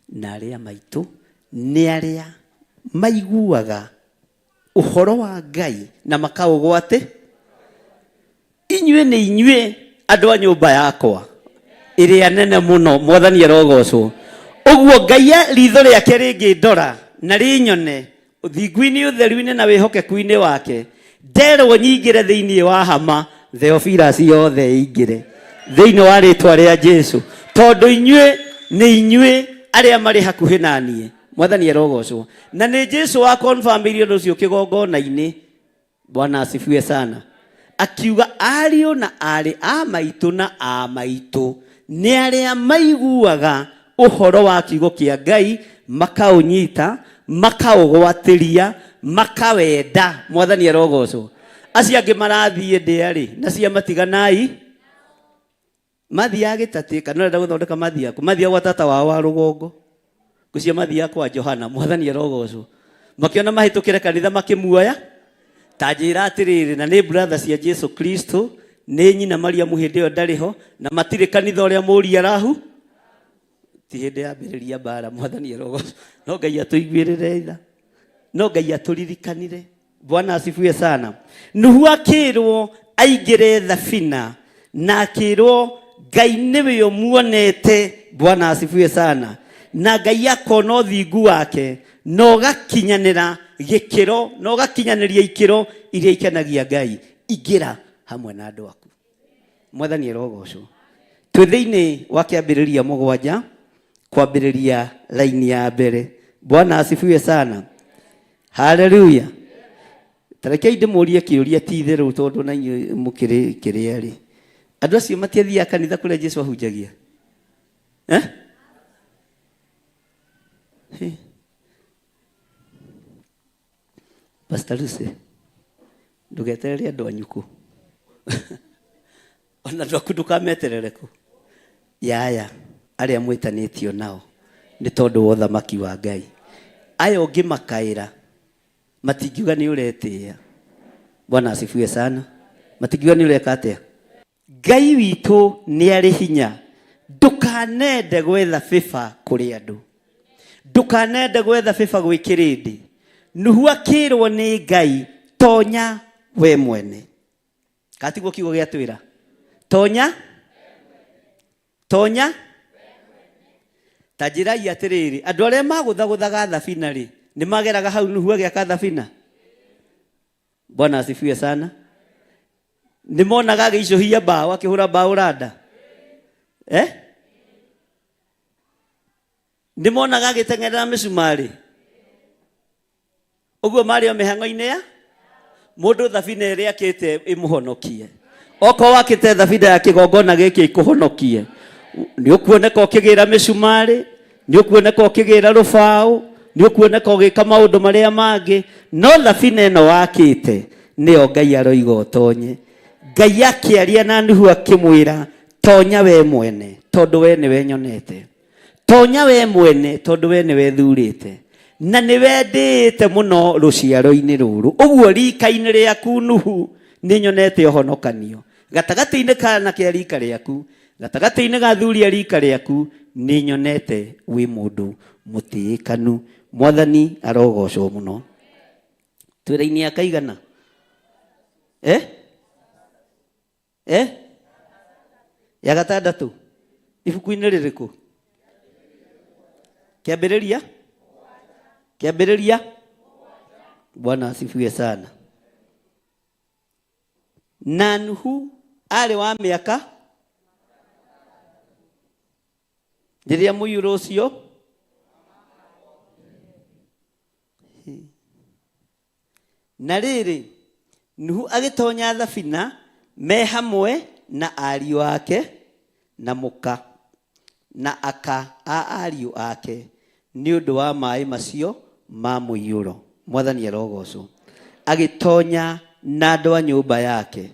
na arĩ a maitũ nĩ arĩa maiguaga ũhoro wa Ngai na makaũgwatĩ. Inyuĩ nĩ inyuĩ andũ a nyũmba yakwa ĩrĩa nene mũno, Mwathani arogocwo. Ũguo Ngai ritho rĩake rĩngĩndora na rĩnyone ũthingu-inĩ, ũtheru-inĩ na wĩhokeku-inĩ wake, nderwo nyingĩre thĩinĩ wa hama, Theophilus yothe ĩingĩre thĩinĩ wa rĩtwa rĩa Jesu, tondũ inyuĩ nĩ inyuĩ arĩa marĩ hakuhĩ na niĩ. Mwathani arogocwo. Na nĩ Jesu wa confirm-irie ũndũ ũcio kĩgongona-inĩ. Bwana asifiwe sana. Akiuga ariũ na aarĩ a maitũ na a maitũ nĩ arĩa maiguaga ũhoro wa kiugo kĩa Ngai, makaũnyita, makaũgwatĩria, makawenda. Mwathani arogocwo. Acio angĩ marathiĩ ndĩa-rĩ, na cia matiganai mathiaga gĩtatĩ kana ũrenda gũthondeka mathiaga kũ mathiaga gwa tata wao wa rũgongo gũcio mathiaga kwa Johana. Mwathani arogocwo. Makĩona mahĩtũkĩre kanitha makĩmuoya ta njĩra atĩrĩrĩ, na nĩ brother cia Jesu Kristo, nĩ nyina Mariamu hĩndĩ ĩyo ndarĩ ho, na matirĩ kanitha ũrĩa mũri arahu ti hĩndĩ yambĩrĩria mbara. Mwathani arogocwo. No Ngai atũiguĩrĩre tha, no Ngai atũririkanire. Bwana asifiwe sana. Nuhu akĩrwo aingĩre thabina na akĩrwo Ngai nĩwe ũmuonete. Bwana asifiwe sana. Na Ngai akona ũthingu wake na ũgakinyanĩra gĩkĩro na ũgakinyanĩria ikĩro iria ikenagia Ngai. Ingĩra hamwe na andũ aku. Mwathani arogocwo. Twĩ thĩinĩ wa kĩambĩrĩria 7 kwambĩrĩria raini ya mbere. Bwana asifiwe sana. Haleluya. Tarekei ndĩmũrie kĩũria ti itherũ tondũ na inyuĩ mũkĩrĩ kĩrĩa rĩ. Andũ acio matiathiaga kanitha kũrĩa Jesu ahunjagia? Eh? Hey. Pastor Lucy, ndũgeterere andũ anyu kũ. Ona andũ aku ndũkameterere kũ. Yaya, arĩa mwĩtanĩtio nao nĩ tondũ wa ũthamaki wa Ngai. Aya ũngĩmakaĩra matingiuga nĩ ũretĩĩa. Bwana asifiwe sana. Matingiuga nĩ ũreka atĩa. Ngai witũ nĩ arĩ hinya. Ndũkanende gwetha bĩba kũrĩ andũ. Ndũkanende gwetha bĩba gwĩ kĩrĩndĩ. Nuhu akĩrwo nĩ Ngai, tonya we mwene. Katiguo kiugo gĩa twĩra. Tonya, tonya. Ta njĩrai atĩrĩrĩ, andũ arĩa magũthagũthaga thabina rĩ, nĩ mageraga hau Nuhu agĩaka thabina? Bwana asifiwe sana. Nĩ monaga agĩicũhia mbaũ, akĩhũra mbaũ randa? Eh? Nĩ monaga agĩteng'erera mĩcumarĩ? Ũguo marĩ o mĩhang'o-inĩ ya mũndũ thabina ĩrĩa akĩte ĩmũhonokie. Okorwo wakĩte thabina ya kĩgongona gĩkĩ ĩkũhonokie, nĩ ũkuoneka ũkĩgĩra mĩcumarĩ, nĩ ũkuoneka ũkĩgĩra rũbaũ, nĩ ũkuoneka ũgĩka maũndũ marĩa mangĩ, no thabina ĩno wakĩte nĩyo Ngai aroiga ũtonye. Ngai akĩaria na Nuhu akĩmwĩra, tonya we mwene, tondũ we nĩwe nyonete. Tonya we mwene, tondũ we nĩwe thurĩte na nĩwe ndĩĩte mũno rũciaro-inĩ rũrũ. Ũguo rika-inĩ rĩaku Nuhu nĩ nyonete ũhonokanio. Gatagatĩ-inĩ ka anake a rika rĩaku, gatagatĩ-inĩ ga athuri a rika rĩaku, nĩ nyonete wĩ mũndũ mũtĩĩkanu. Mwathani arogocwo mũno. Twĩra-inĩ ya kaigana? Eh? Eh? Ya gatandatũ. Ibuku-inĩ rĩrĩkũ? Kĩambĩrĩria? Kĩambĩrĩria? Bwana asifiwe sana. Na Nuhu arĩ wa mĩaka rĩrĩa mũiyũro ũcio Na rĩrĩ, Nuhu agĩtonya thabina me hamwe na ariũ ake na mũka na aka a ariũ ake nĩ ũndũ wa maĩ macio ma mũiyũro. Mwathani arogocwo. Agĩtonya na andũ a nyũmba yake,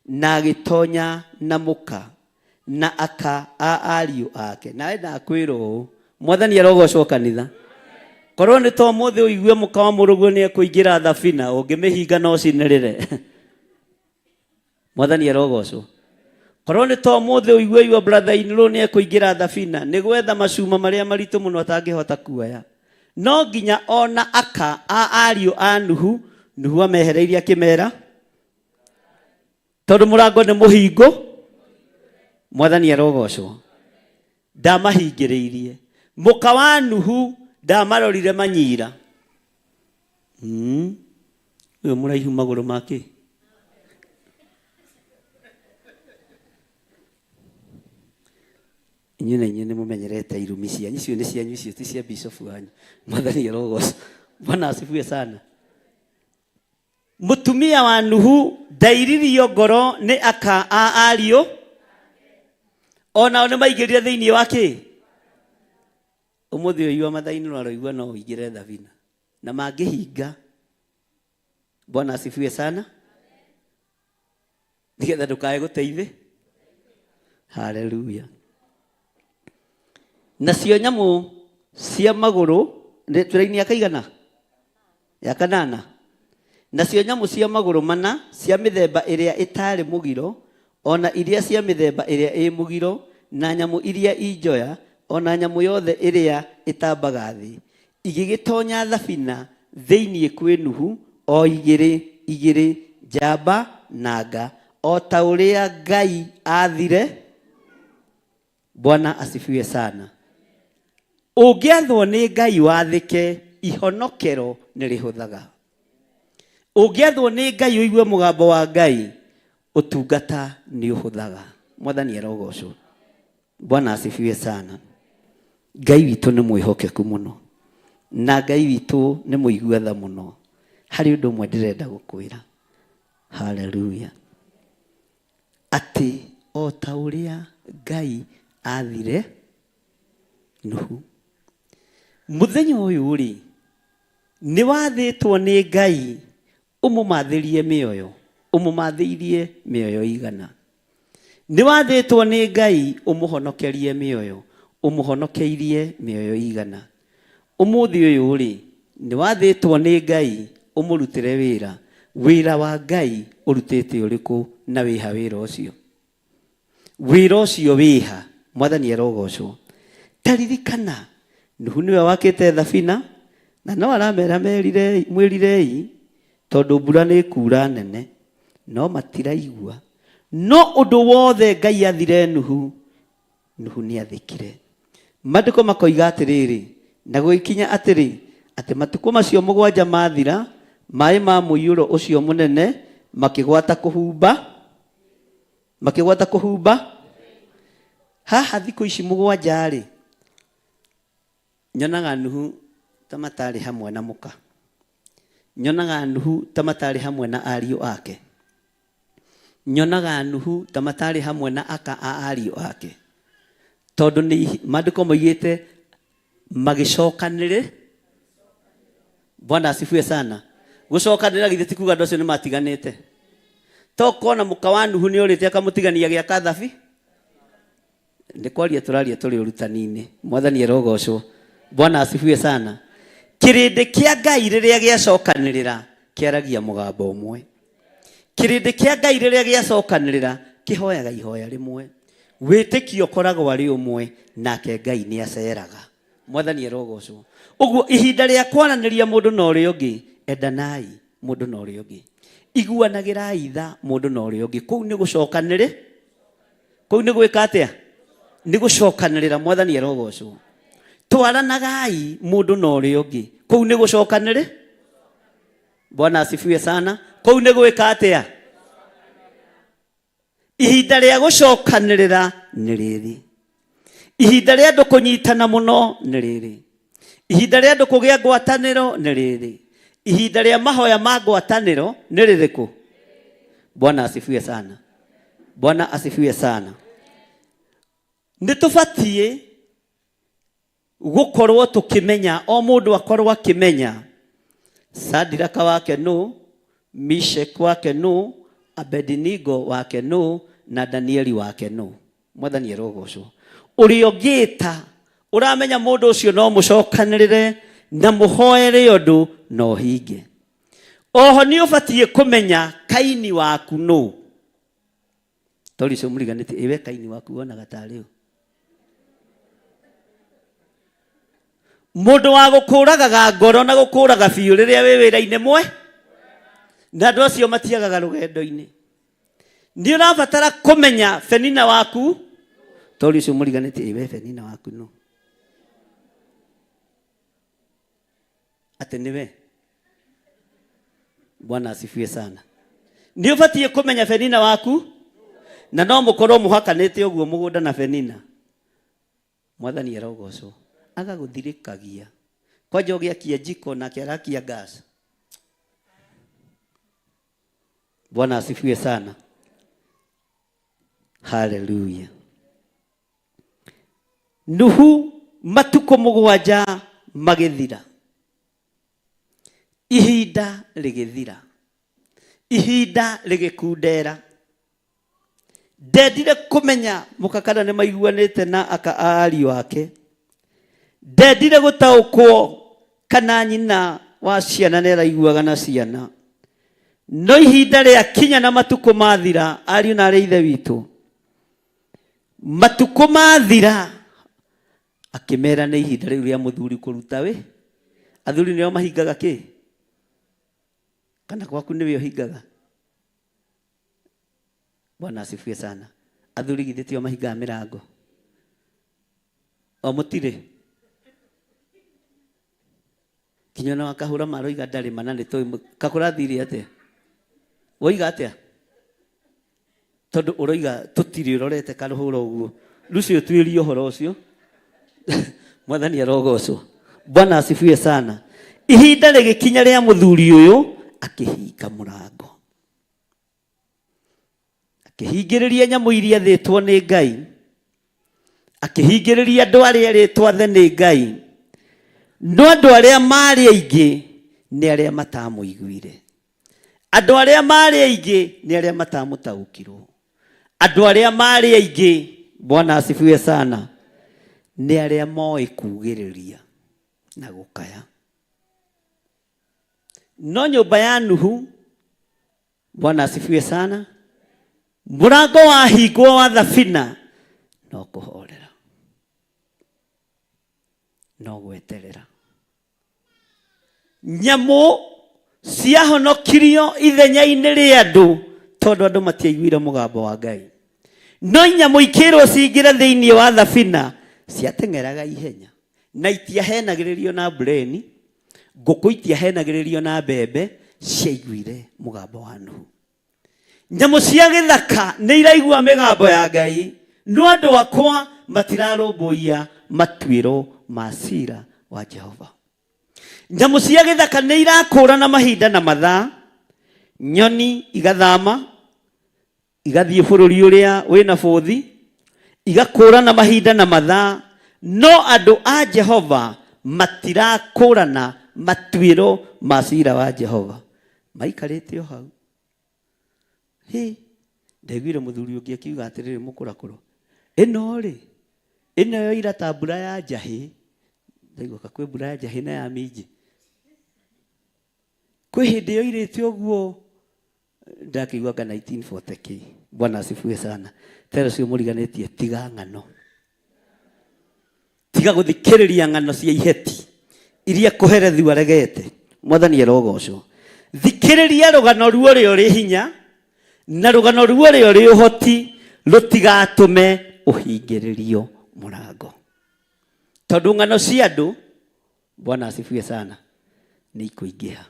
na agĩtonya na mũka na aka a ariũ ake. Nawe ndakwĩra ũũ, Mwathani arogocwo kanitha. Korwo nĩ to mũthĩ ũigue mũka wa mũrũguo nĩ ekũingĩra thabina, ũngĩmĩhinga no ũcinĩrĩre. Mwathani arogocwo. Korwo nĩ to mũthĩ ũigue your brother in law nĩ ekũingĩra thabina, nĩ gwetha macuma marĩa maritũ mũno atangĩhota kuoya. No nginya ona aka a ariũ a Nuhu, Nuhu amehereirie akĩmera, tondũ mũrango nĩ mũhingo. Mwathani arogocwo. Ndamahingĩrĩirie. Mũka wa Nuhu ndamarorire manyira. Ũyũ mũraihu magũrũ make. Inyuĩ na inyuĩ nĩ mũmenyerete irumi cianyu, icio nĩ cianyu, icio ti cia bishop wanyu. Mwathani arogocwo. Bwana asifiwe sana. Mũtumia wa Nuhu ndairirio ngoro nĩ aka a ariũ onao nĩ maingĩrire thĩinĩ wa kĩ ũmũthĩ ũyũ wa mathainĩ aroigua no ũingĩre thabina na mangĩhinga. Bwana asifiwe sana. Nĩgetha ndũkae gũteithĩ. Haleluya. Nacio nyamũ cia magũrũ tũraini ya kaigana ya kanana. Nacio nyamũ cia magũrũ mana cia mĩthemba ĩrĩa ĩtarĩ mũgiro ona iria cia mĩthemba ĩrĩa ĩ mũgiro na nyamũ iria i njoya ona nyamũ yothe ĩrĩa ĩtambaga thĩ igĩgĩtonya thabina thĩinĩ kwĩ Nuhu o igĩrĩ igĩrĩ njamba na nga o ta ũrĩa Ngai aathire. Bwana asifiwe sana. Ũngĩathwo nĩ Ngai wathĩke, ihonokero nĩ rĩhũthaga. Ũngĩathwo nĩ Ngai ũigue mũgambo wa Ngai, ũtungata nĩ ũhũthaga. Mwathani arogocwo. Bwana asifiwe sana. Ngai witũ nĩ mwĩhokeku mũno na Ngai witũ nĩ mũigua tha mũno. Harĩ ũndũ ũmwe ndĩrenda gũkwĩra. Haleluya. Atĩ o ta ũrĩa Ngai aathire Nuhu. Mũthenya ũyũ rĩ, nĩ wathĩtwo nĩ Ngai ũmũmathĩrie mĩoyo, ũmũmathĩirie mĩoyo igana. Nĩ wathĩtwo nĩ Ngai ũmũhonokerie mĩoyo, ũmũhonokeirie mĩoyo igana. Ũmũthĩ ũyũ rĩ, nĩ wathĩtwo nĩ Ngai ũmũrutĩre wĩra. Wĩra wa Ngai ũrutĩte ũrĩkũ na wĩha wĩra ũcio? Wĩra ũcio wĩha? Mwathani arogocwo. Ta ririkana, Nuhu nĩwe wakĩte thabina na no aramera mwĩrirei tondũ mbura nĩ ĩkura nene, no matiraigua. No ũndũ wothe Ngai athire Nuhu, Nuhu nĩ athĩkire. Maandĩko makoiga atĩrĩrĩ, na gũgĩkinya atĩrĩ, atĩ matukũ macio mũgwanja mathira, maĩ ma mũiyũro ũcio mũnene makĩgwata kũhumba, makĩgwata kũhumba. Haha thikũ ici mũgwanja rĩ, nyonaga Nuhu ta matarĩ hamwe na mũka, nyonaga Nuhu ta matarĩ hamwe na ariũ ake, nyonaga Nuhu ta matarĩ hamwe na aka a ariũ ake, tondũ nĩ maandĩko moigĩte magĩcokanĩrĩ. Bwana asifiwe sana. Gũcokanĩrĩra githĩ ti kuga andũ acio nĩ matiganĩte? To kona mũka wa Nuhu nĩ orĩte akamũtigania gĩaka thabi? Nĩ kwaria tũraria tũrĩ ũrutani-inĩ. Mwathani arogocwo. Bwana asifiwe sana. Kĩrĩndĩ kĩa Ngai rĩrĩa gĩacokanĩrĩra kĩaragia mũgambo ũmwe. Kĩrĩndĩ kĩa Ngai rĩrĩa gĩacokanĩrĩra kĩhoyaga ihoya rĩmwe. Wĩtĩkio ũkoragwo arĩ ũmwe, nake Ngai nĩ aceraga. Mwathani arogocwo. Ũguo ihinda rĩa kwaranĩria mũndũ na ũrĩa ũngĩ, endanai mũndũ na ũrĩa ũngĩ, iguanagĩrai tha mũndũ na ũrĩa ũngĩ. Kũu nĩ gũcokanĩrĩ, kũu nĩ gwĩka atĩa? Nĩ gũcokanĩrĩra. Mwathani arogocwo. Twaranagai mũndũ na ũrĩa ũngĩ, kũu nĩ gũcokanĩrĩ. Bwana asifiwe sana. Kũu nĩ gwĩka atĩa? Ihinda rĩa gũcokanĩrĩra nĩ rĩrĩ. Ihinda rĩa andũ kũnyitana mũno nĩ rĩrĩ. Ihinda rĩa andũ kũgĩa ngwatanĩro nĩ rĩrĩ. Ihinda rĩa mahoya ma ngwatanĩro nĩ rĩrĩkũ? Bwana asifiwe sana. Bwana asifiwe sana. Nĩ tũbatiĩ gũkorwo tũkĩmenya, o mũndũ akorwo akĩmenya Sadiraka wake nũ, Mishek wake nũ, Abedinigo wake nũ, na Danieli wake nũ. Mwathani arogocwo. Ũrĩa ũngĩta ũramenya mũndũ ũcio no mũcokanĩrĩre na mũhoere ũndũ na ũhinge. Oho nĩ ũbatiĩ kũmenya Kaini waku nũ. Tori ũcio mũriganĩtie, ĩwe Kaini waku wonaga tarĩ ũ? Mũndũ wa gũkũragaga ngoro na gũkũraga biũ rĩrĩa wĩ wĩra-inĩ mwe, na andũ acio matiagaga rũgendo-inĩ. Nĩ ũrabatara kũmenya Penina waku. Tori ũcio mũriganĩtie, ĩwe Penina waku nũ? Atĩ nĩwe. Bwana asifiwe sana. Nĩ ũbatiĩ kũmenya Penina waku, na no mũkorwo mũhakanĩte ũguo mũgũnda na Penina. Mwathani arogocwo. Agagũthirĩkagia. Kwanja ũgĩakia jiko nake arakia gas. Bwana asifiwe sana. Haleluya. Nuhu matukũ mũgwanja magĩthira, ihinda rĩgĩthira, ihinda rĩgĩkundera. Ndendire kũmenya mũka kana nĩ maiguanĩte na aka a ariũ ake. Ndendire gũtaũkwo kana nyina wa ciana nĩ araiguaga na ciana. No ihinda rĩakinya na matukũ mathira, ariũ na arĩ ithe witũ, matukũ mathira, akĩmera nĩ ihinda rĩu rĩa mũthuri kũruta wĩ. Athuri nĩo mahingaga kĩ? Kana gwaku nĩwe ũhingaga? Bwana asifiwe sana. Athuri githĩ tio mahingaga mĩrango? O mũtirĩ? Kinya ona wakahũra maroiga ndarĩ mana nĩ tũĩ kakũrathire atĩa? Woiga atĩa? Tondũ ũroiga tũtirĩ ũrorete karũhũra ũguo. Rũcio tuĩrie ũhoro ũcio. Mwathani arogocwo. Bwana asifiwe sana. Ihinda rĩgĩkinya rĩa mũthuri ũyũ akĩhinga mũrango. Akĩhingĩrĩria nyamũ iria athĩtwo nĩ Ngai. Akĩhingĩrĩria andũ arĩa erĩtwo athe nĩ Ngai. No andũ arĩa maarĩ aingĩ nĩ arĩa matamũiguire. Andũ arĩa maarĩ aingĩ nĩ arĩa matamũtaũkirwo. Andũ arĩa maarĩ aingĩ, Bwana asifiwe sana, nĩ arĩa moĩ kugĩrĩria na gũkaya. No nyũmba ya Nuhu, Bwana asifiwe sana, mũrango wahingwo wa thabina no kũhorera, no gweterera. Nyamũ ciahonokirio ithenya-inĩ rĩa andũ tondũ andũ matiaiguire mũgambo wa Ngai. No nyamũ ikĩrwo cingĩre thĩinĩ wa thabina ciateng'eraga ihenya na itiahenagĩrĩrio na mbureni, ngũkũ itiahenagĩrĩrio na mbembe, ciaiguire mũgambo wa Nuhu. Nyamũ cia gĩthaka nĩ iraigua mĩgambo ya Ngai, no andũ akwa matirarũmbũiya matuĩro ma cira wa Jehova. Nyamũ cia gĩthaka nĩ irakũrana mahinda na mathaa, nyoni igathama igathiĩ bũrũri ũrĩa wĩna bũthi, igakũrana mahinda na mathaa, no andũ a Jehova matirakũrana matuĩro ma cira wa Jehova. Maikarĩte o hau. Hĩ, ndaiguire mũthuri ũngĩ akiuga atĩrĩrĩ, mũkũrakũrũ, ĩno rĩ, ĩno yoira ta mbura ya njahĩ. Ndaigua ka kwĩ mbura ya njahĩ na ya minji. Kwĩ hĩndĩ yoirĩte ũguo, ndakĩigua anga 1940 kĩ. Bwana asifiwe sana. Tera ũcio mũriganĩtie, tiga ng'ano. Tiga gũthikĩrĩria ng'ano cia iheti iria kũherethu aregete. Mwathani arogocwo. Thikĩrĩria rũgano ruo ũrĩa ũrĩ hinya na rũgano ruo ũrĩa ũrĩ ũhoti rũtigatũme ũhingĩrĩrio mũrango. Tondũ ng'ano cia andũ, Bwana asifiwe sana, nĩ ikũingĩha.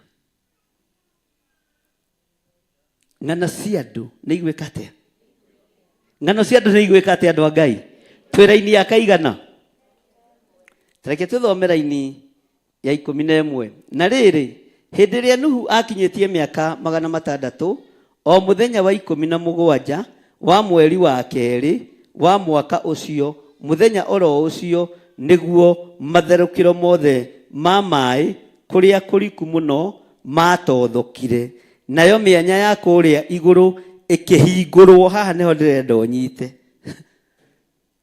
Ng'ano cia andũ nĩ igwĩka atĩa? Ng'ano cia andũ nĩ igwĩka atĩa andũ a Ngai? Twĩ raini ya kaigana? Reke tũthome raini ya 11. Na rĩrĩ, hĩndĩ ĩrĩa Nuhu akinyĩtie mĩaka 600, o mũthenya wa 17 wa mweri wa kerĩ wa mwaka ũcio, mũthenya oro ũcio nĩguo matherũkĩro mothe ma maĩ kũrĩa kũriku mũno matothokire, nayo mĩanya ya kũrĩa igũrũ ĩkĩhingũrwo. Haha nĩho ndĩrenda ũnyite.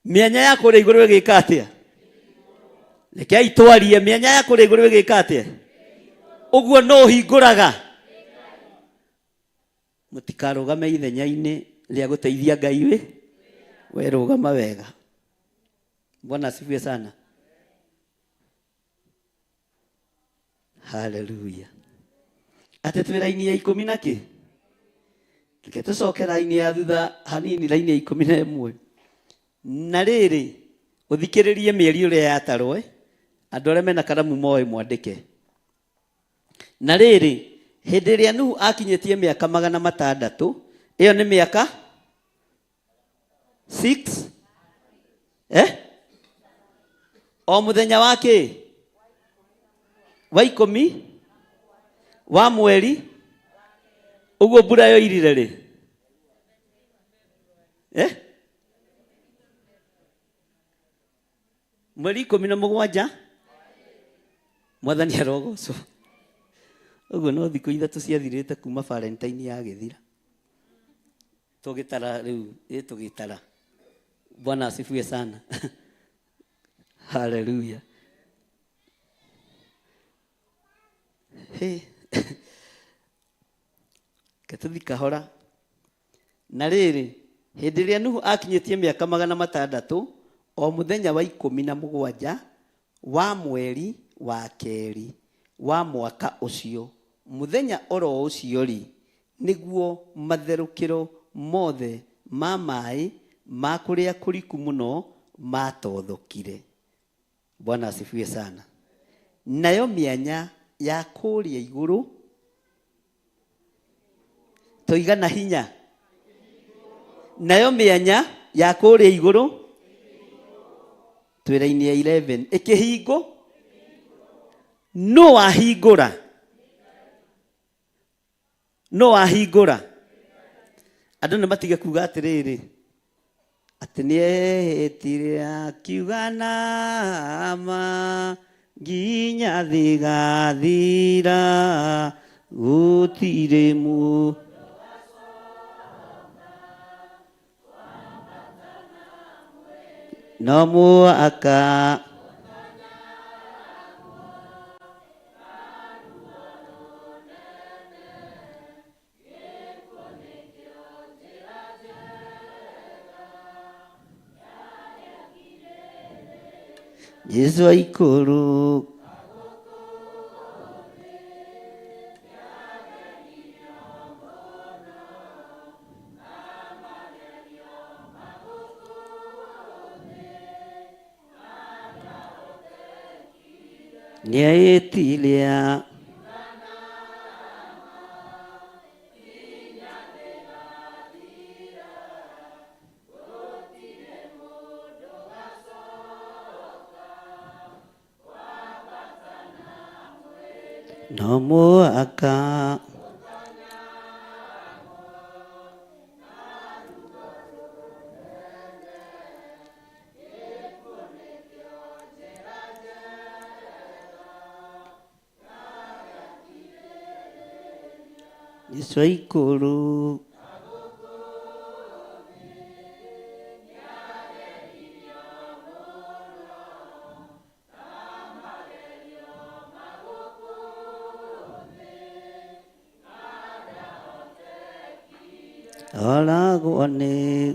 Mĩanya ya kũrĩa igũrũ ĩgĩka atĩa? Rekei twarie, mĩanya ya kũrĩa igũrũ ĩgĩka atĩa? Ũguo no ũhingũraga. Mũtikarũgame ithenya-inĩ rĩa gũteithia Ngai wĩ, we rũgama wega. Bwana asifiwe sana. Haleluya. Atĩ twĩ raini ya ikũmi na kĩ? Reke tũcoke raini ya thutha hanini, raini ya 11. Na rĩrĩ, ũthikĩrĩrie mĩeri ũrĩa yatarwo, andũ arĩa mena karamu moĩ mwandĩke. Na rĩrĩ, hĩndĩ ĩrĩa Nuhu akinyĩtie mĩaka 600, ĩyo nĩ mĩaka 6, O mũthenya wa kĩ? Wa 10 wa mweri Ũguo mbura yoirire rĩ? Eh? Mweri 17 Mwathani arogocwo. Ũguo no thikũ 3 ciathirĩte kuma Valentine yagĩthira. Tũgĩtara rĩu, ĩ tũgĩtara. Bwana asifiwe sana. Haleluya. Hey. Reke tũthiĩ kahora. Na rĩrĩ, hĩndĩ ĩrĩa Nuhu aakinyĩtie mĩaka 600, o mũthenya wa 17 wa mweri wa kerĩ wa mwaka ũcio, mũthenya o ro ũcio-rĩ, nĩguo matherũkĩro mothe ma maĩ ma kũrĩa kũriku mũno maatothokire. Bwana asifiwe sana. Nayo mĩanya ya kũrĩa igũrũ toigana hinya. Nayo mĩanya ya kũrĩa igũrũ twĩra-inĩ ya 11 ĩkĩhingwo. Nũ wahingũra? Nũ wahingũra? Andũ nĩ matige kuga atĩrĩrĩ, atĩ nĩehĩtire akiuga nama nginya thĩ ĩgathira, gũtirĩ mũ no mũhaka Jesu aikũrũ nĩaĩtiria no mũhaka Jesu aikũrũ oragwo nĩ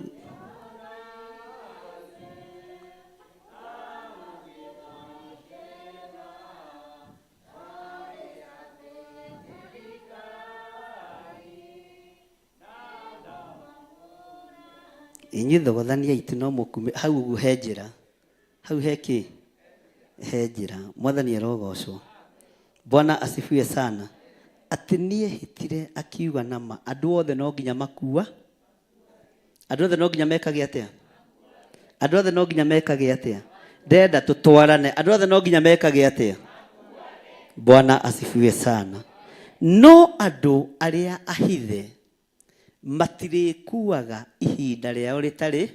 inyuĩ thogothania itũ no mũkume hau ũguo he njĩra hau he kĩ he njĩra mwathani arogocwo bwana asifiwe sana atĩ niĩ hĩtire akiuga nama andũ othe no nginya makua andũ othe no nginya mekage atĩa andũ othe no nginya mekage atĩa ndenda tũtwarane andũ othe no nginya mekage atĩa bwana asifiwe sana no andũ arĩa ahithe matirĩkuaga ihinda rĩao rĩtarĩ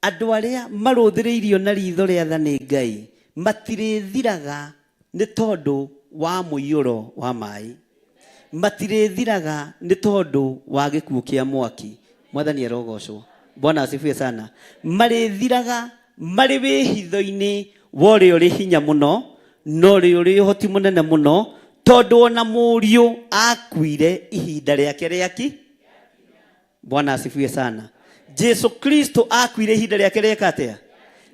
andũ arĩa marũthĩrĩirio na ritho rĩa tha nĩ Ngai matirĩthiraga nĩ tondũ wa mũiyũro wa maĩ matirĩthiraga nĩ tondũ wa gĩkuũ kĩa mwaki mwathani arogocwo bwana asifiwe sana marĩthiraga marĩ wĩhitho-inĩ wa ũrĩa ũrĩ hinya mũno na ũrĩa ũrĩ ũhoti mũnene mũno tondũ ona mũriũ akuire ihinda rĩake rĩaki bwana asifiwe sana Jesu Kristo akuire ihinda rĩake rĩeka atĩa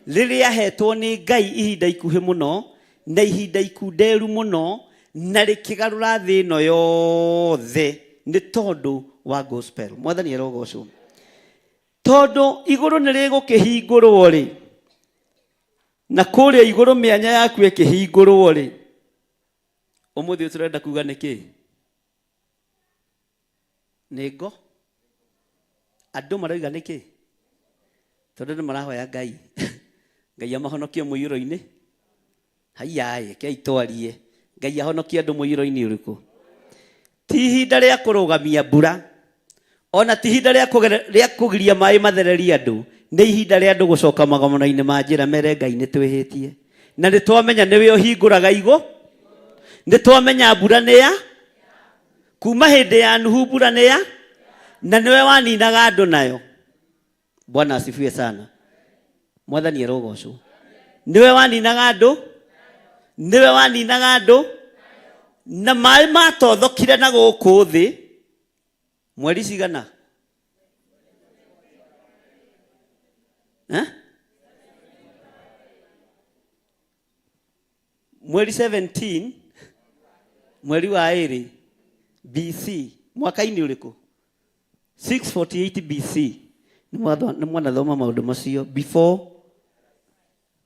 rĩrĩa ahetwo nĩ Ngai ihinda ikuhĩ mũno na ihinda ikunderu mũno na rĩkĩgarũra thĩ ĩno yothe nĩ tondũ wa gospel mwathani arogocwo tondũ igũrũ nĩ rĩgũkĩhingũrwo rĩ na kũrĩa igũrũ mĩanya yaku ĩkĩhingũrwo rĩ ũmũthĩ ũyũ tũrenda kuga nĩkĩ nĩ ngo andũ maroiga nĩkĩ tondũ nĩ marahoya Ngai Ngai amahonokie mũiyũro-inĩ haiyaĩ kei twarie Ngai ahonokie andũ mũiyũro-inĩ ũrĩkũ Ti ihinda rĩa kũrũgamia mbura, ona ti ihinda rĩa rĩa kũgiria maĩ mathererie andũ, nĩ ihinda rĩa andũ gũcoka magomano-inĩ ma njĩra mere Ngai nĩ twĩhĩtie. Na nĩ twamenya nĩwe ũhingũraga igũ, nĩ twamenya mbura nĩ ya kuma hĩndĩ ya Nuhu, mbura nĩ ya na nĩwe waninaga andũ nayo. Bwana asifiwe sana. Mwathani arogocwo. Niwe waninaga andũ, niwe waninaga andũ na maĩ matothokire na gũkũ thĩ mweri cigana? Eh? Mweri 17 mweri wa ĩrĩ BC mwaka-inĩ ũrĩkũ? 648 BC. Nĩ mwanathoma maũndũ macio before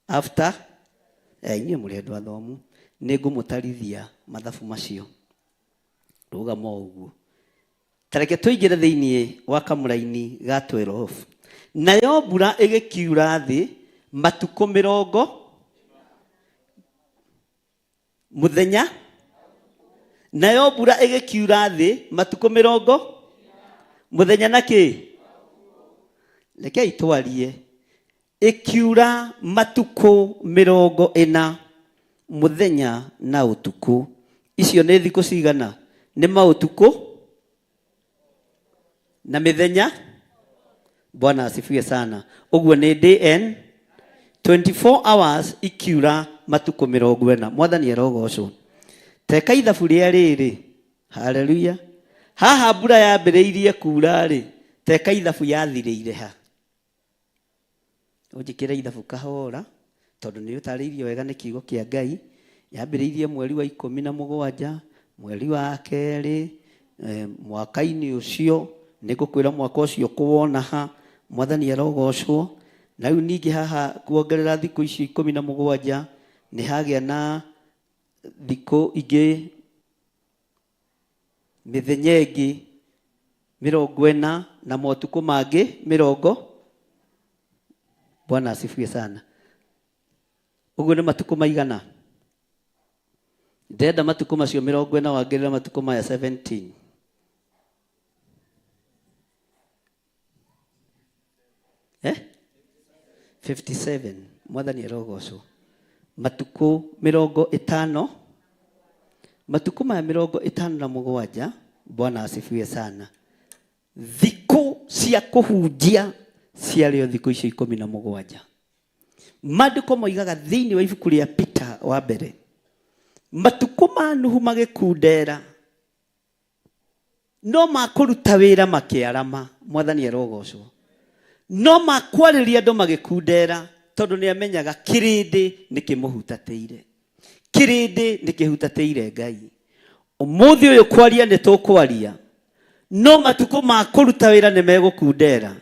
after inyuĩ mũrĩ andũ athomu nĩ ngũmũtarithia mathabu macio rũgama o ũguo. Ta reke tũingĩre thĩinĩ wa kamũraini ga 12. Nayo mbura ĩgĩkiura thĩ matukũ mĩrongo mũthenya, nayo mbura ĩgĩkiura thĩ matukũ mĩrongo mũthenya na kĩ? Rekei twarie. Ĩkiura matukũ 40 mũthenya na ũtukũ. Icio nĩ thikũ cigana? Nĩ maũtukũ na mĩthenya. Bwana asifiwe sana. Ũguo nĩ day and 24 hours ikiura matukũ 40. Mwathani arogocwo. Teka ithabu rĩa rĩrĩ. Haleluya. Haha mbura yambĩrĩirie kura-rĩ, teka ithabu yathirĩire ha? Ũnjĩkĩre ithabu kahora, tondũ nĩ ũtarĩirio wega nĩ kiugo kĩa Ngai. Yambĩrĩirie mweri wa 17, mweri wa kerĩ, mwaka-inĩ ũcio, nĩ ngũkwĩra mwaka ũcio kũwona ha, Mwathani arogocwo. Na rĩu ningĩ haha kuongerera thikũ icio 17, nĩ hagĩa na thikũ ingĩ mĩthenya ĩngĩ 40 na motukũ mangĩ mĩrongo. Bwana asifiwe sana. Ũguo nĩ matukũ maigana? Ndĩrenda matukũ macio 40 wangĩrĩra matukũ maya 17. 57. Mwathani arogocwo. Matukũ 50, matukũ maya 57. Bwana asifiwe sana. Thikũ cia kũhunjia ciarĩ o thikũ icio 17. Maandĩko moigaga thĩinĩ wa ibuku rĩa Peter wa mbere, matukũ ma Nuhu magĩkundera, no makũruta wĩra makĩarama. Mwathani arogocwo. No makwarĩria andũ magĩkundera, tondũ nĩ amenyaga kĩrĩndĩ nĩ kĩmũhutatĩire. Kĩrĩndĩ nĩ kĩhutatĩire Ngai. Ũmũthĩ ũyũ kwaria nĩ tũkwaria, no matukũ ma kũruta wĩra nĩ megũkundera.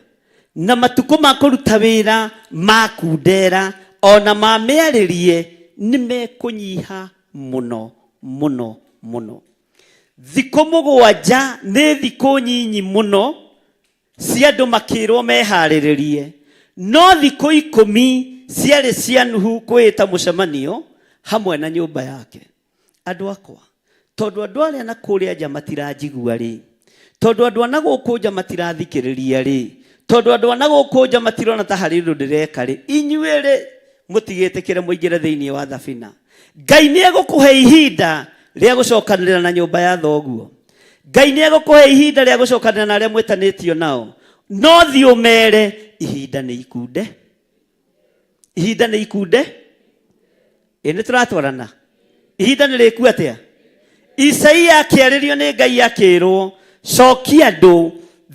Na matukũ ma kũruta wĩra makundera, ona ma mĩarĩrie nĩ mekũnyiha mũno mũno mũno. Thikũ 7 nĩ thikũ nyinyi mũno cia andũ makĩrwo meharĩrĩrie, no thikũ 10 ciarĩ cia Nuhu kwĩĩta mũcemanio hamwe na nyũmba yake. Andũ akwa, tondũ andũ arĩa na kũrĩa nja matiranjigua rĩ, tondũ andũ a na gũkũ nja matirathikĩrĩria rĩ, tondũ andũ a na gũkũ nja matirona ta harĩ ũndũ ndĩreka rĩ, inyuĩ rĩ, mũtigĩtĩkĩre mũingĩre thĩinĩ wa thabina. Ngai nĩ egũkũhe ihinda rĩa gũcokanĩrĩra na nyũmba ya thoguo. Ngai nĩ egũkũhe ihinda rĩa gũcokanĩrĩra na arĩa mwĩtanĩtio nao. No thiĩ ũmere ihinda nĩ ikunde. Ihinda nĩ ikunde. Ĩ nĩ tũratwarana. Ihinda nĩ rĩku atĩa? Isaia akĩarĩrio nĩ Ngai akĩrwo, cokia andũ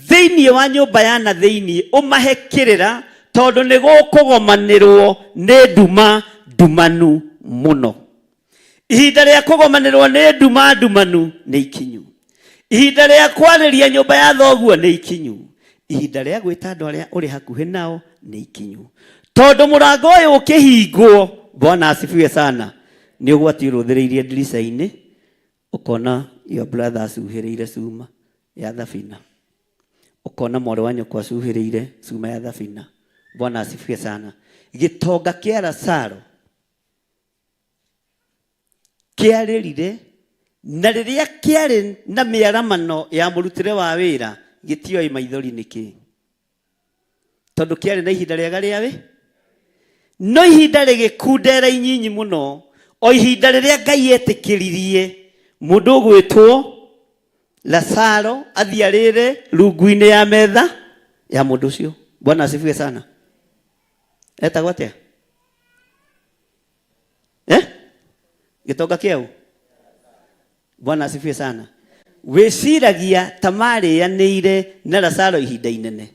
thĩinĩ wa nyũmba ya na thĩinĩ ũmahe kĩrĩra, tondũ nĩ gũkũgomanĩrwo nĩ nduma ndumanu mũno. Ihinda rĩa kũgomanĩrwo nĩ nduma ndumanu nĩ ikinyu. Ihinda rĩa kwarĩria nyũmba ya thoguo nĩ ikinyu. Ihinda rĩa gwĩta andũ arĩa ũrĩ hakuhĩ nao nĩ ikinyu. Tondũ mũrango ũyũ ũkĩhingwo, Bwana asifiwe sana, nĩ ũgwati ũrũthĩrĩirie ndirica-inĩ, ũkona your brother acuhĩrĩire cuma ya thabina. Ũkona mwarĩ wa nyũkwa acuhĩrĩire cuma ya thabina. Bwana asifiwe sana. Gĩtonga kĩa Lazaro kĩarĩrire Na rĩrĩa kĩarĩ na mĩaramano ya mũrutĩre wa wĩra, gĩtioĩ maithori nĩ kĩĩ, tondũ kĩarĩ na ihinda rĩega rĩa wĩ no ihinda rĩgĩkundera inyinyi mũno, o ihinda rĩrĩa Ngai etĩkĩririe mũndũ ũgwĩtwo Lazaro athiĩ arĩre rungu-inĩ ya metha ya mũndũ ũcio. Bwana asifiwe sana. Etagwo atĩa? Eh? Gĩtonga kĩau. Bwana asifiwe sana. Wĩciragia ta marĩanĩire na Lazaro ihinda inene?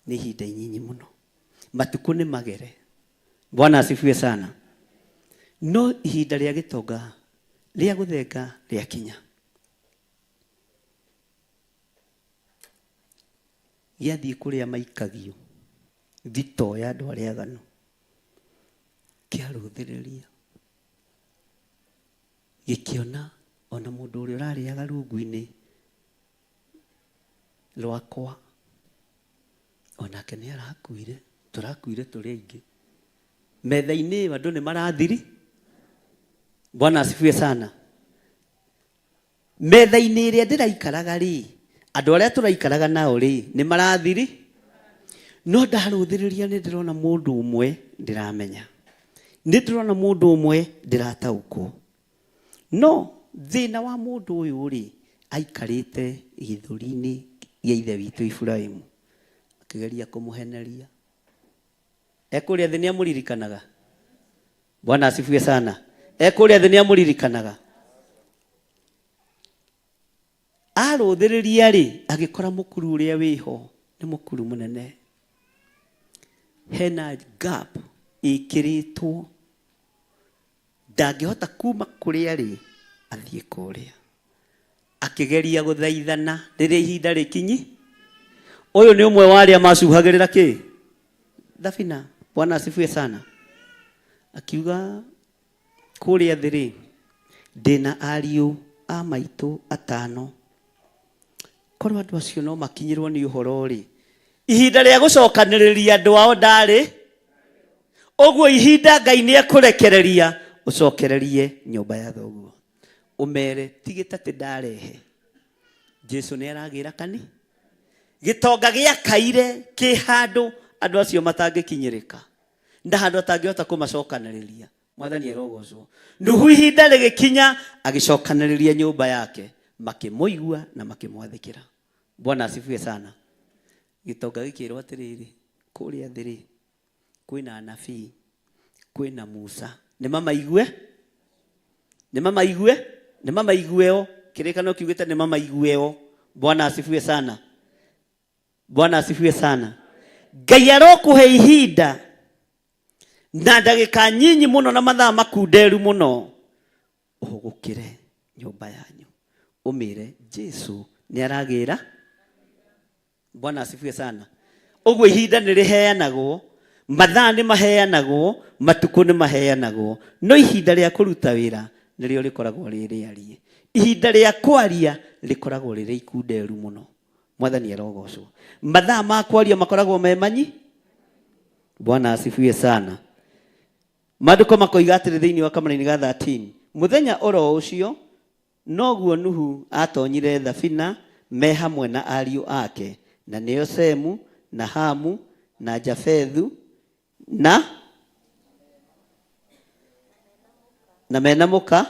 Nĩ ihinda inyinyi mũno. Matukũ nĩ magere. Bwana asifiwe sana. No ihinda rĩa gĩtonga rĩa gũthenga rĩakinya, gĩathiĩ kũrĩa maikagio thitoo ya andũ arĩa aganu, kĩarũthĩrĩria gĩkĩona ona mũndũ ũrĩa ũrarĩaga rungu-inĩ rwakwa onake nĩ arakuire, tũrakuire tũrĩ aingĩ metha-inĩ ĩyo, andũ nĩ marathiri. Bwana asifiwe sana. Metha-inĩ ĩrĩa ndĩraikaraga rĩ, andũ arĩa tũraikaraga nao rĩ, nĩ marathiri. No ndarũthĩrĩria nĩ ndĩrona mũndũ ũmwe ndĩramenya, nĩ ndĩrona mũndũ ũmwe ndĩrataũkwo. No thĩna wa mũndũ ũyũ rĩ, aikarĩte gĩthũri-inĩ gĩa ithe witũ Iburahimu, akĩgeria kũmũheneria. Ekũrĩa thĩ nĩ amũririkanaga. Bwana asifiwe sana. Ekũrĩa thĩ nĩ amũririkanaga. Arũthĩrĩria rĩ, agĩkora mũkuru ũrĩa wĩho nĩ mũkuru mũnene. Hena gap ĩkĩrĩtwo, ndangĩhota kuma kũrĩa rĩ athiĩ kũrĩa. Akĩgeria gũthaithana rĩrĩa ihinda rĩkinyi. Ũyũ nĩ ũmwe wa arĩa macuhagĩrĩra kĩ thabina. Bwana asifiwe sana. Akiuga kũrĩa thĩ rĩ, ndĩna ariũ a maitũ atano, korwo andũ acio no makinyĩrwo nĩ ũhoro rĩ, ihinda rĩa gũcokanĩrĩria andũ ao ndarĩ ũguo. Ihinda Ngai nĩ ekũrekereria ũcokererie nyũmba ya thoguo, ũmere tigĩta tĩ ndarehe Jesu nĩ aragĩra kani gĩtonga gĩakaire kĩ handũ andũ acio matangĩkinyĩrĩka na handũ atangĩhota kũmacokanĩrĩria. Mwathani arogocwo. Nuhu ihinda rĩgĩkinya agĩcokanĩrĩria nyũmba yake, makĩmũigua na makĩmwathĩkĩra. Bwana asifiwe sana. Gĩtonga gĩkĩrwo atĩrĩrĩ, kũrĩa thĩ rĩ, kwĩna anabii, kwĩna Musa, nĩ mamaigue, nĩ mamaigue, nĩ mamaigueo. Kĩrĩkanĩro kiugĩte nĩ mamaigueo. Bwana asifiwe sana. Bwana asifiwe sana. Ngai arokũhe ihinda na ndagĩka nyinyi mũno na mathaa makunderu mũno, ũhũgũkĩre nyũmba yanyu ũmĩre Jesu nĩ aragĩra. Bwana asifiwe sana. Ũguo ihinda nĩ rĩheanagwo, mathaa nĩ maheanagwo, matukũ nĩ maheanagwo, no ihinda rĩa kũruta wĩra nĩrĩo rĩkoragwo rĩ rĩariĩ. Ihinda rĩa kwaria rĩkoragwo rĩrĩ ikunderu mũno. Mwathani arogocwo. Mathaa ma kwaria makoragwo me manyi. Bwana asifiwe sana. Maandĩko makoiga atĩrĩ thĩinĩ wa kamũraini ga 13, mũthenya oro ũcio noguo Nuhu atonyire thabina me hamwe na ariũ ake, na nĩo Semu na Hamu na Jafethu, na mena mũka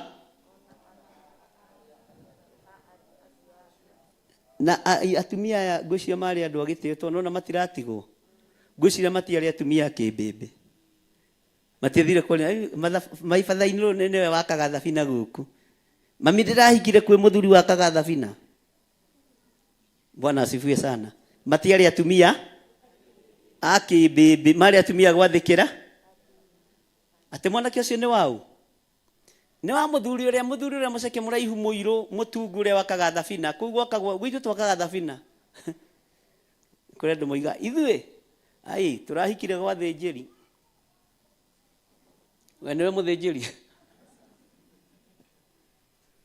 na atumia aya. Ngwĩciria marĩ andũ a gĩtĩo, tondũ nona matiratigwo. Ngwĩciria matiarĩ atumia a kĩmbĩmbĩ, matiathire kuonia maibatha-inĩ rũrũ nĩwe wakaga thabina gũkũ. Mami, ndĩrahikire kwĩ mũthuri wakaga thabina. Bwana asifiwe sana. Matiarĩ atumia a kĩmbĩmbĩ, marĩ atumia gwathĩkĩra atĩ mwanake ũcio nĩ waũ? Nĩ wa mũthuri ũrĩa, mũthuri ũrĩa mũceke, mũraihu, mũirũ, mũtungu, ũrĩa wakaga thabina kũu gwakagwo gwitũ, twakaga thabina. Kũrĩ andũ moiga ithuĩ ai tũrahikire gwa thĩnjĩri. We nĩwe mũthĩnjĩri.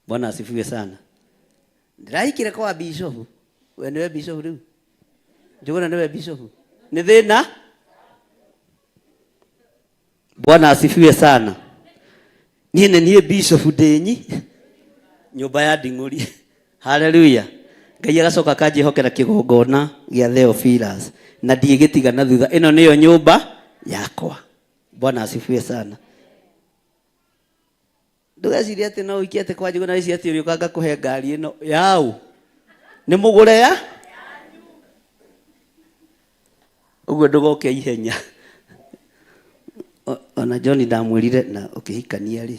Bwana asifiwe sana. Ndĩrahikire kwa bishofu. We nĩwe bishofu rĩu? Njũgũna nĩwe bishofu? Nĩ thĩna. Bwana asifiwe sana. Niĩ nĩ niĩ bishofu ndĩnyi. Nyũmba ya nding'ũri. Haleluya. Ngai agacoka akanjĩhokera kĩgongona gĩa Theophilus na ndiĩgĩtiga na thutha. Ĩno nĩyo nyũmba yakwa. Bwana asifiwe sana. Ndũgecirie atĩ no ũikie atĩ kwa Njuguna ici atĩ ũrĩũka ngakũhe ngari ĩno yaũ. Nĩ mũgũre ya ũguo ndũgoke ihenya. Ona John ndamwĩrire na ũkĩhikania rĩ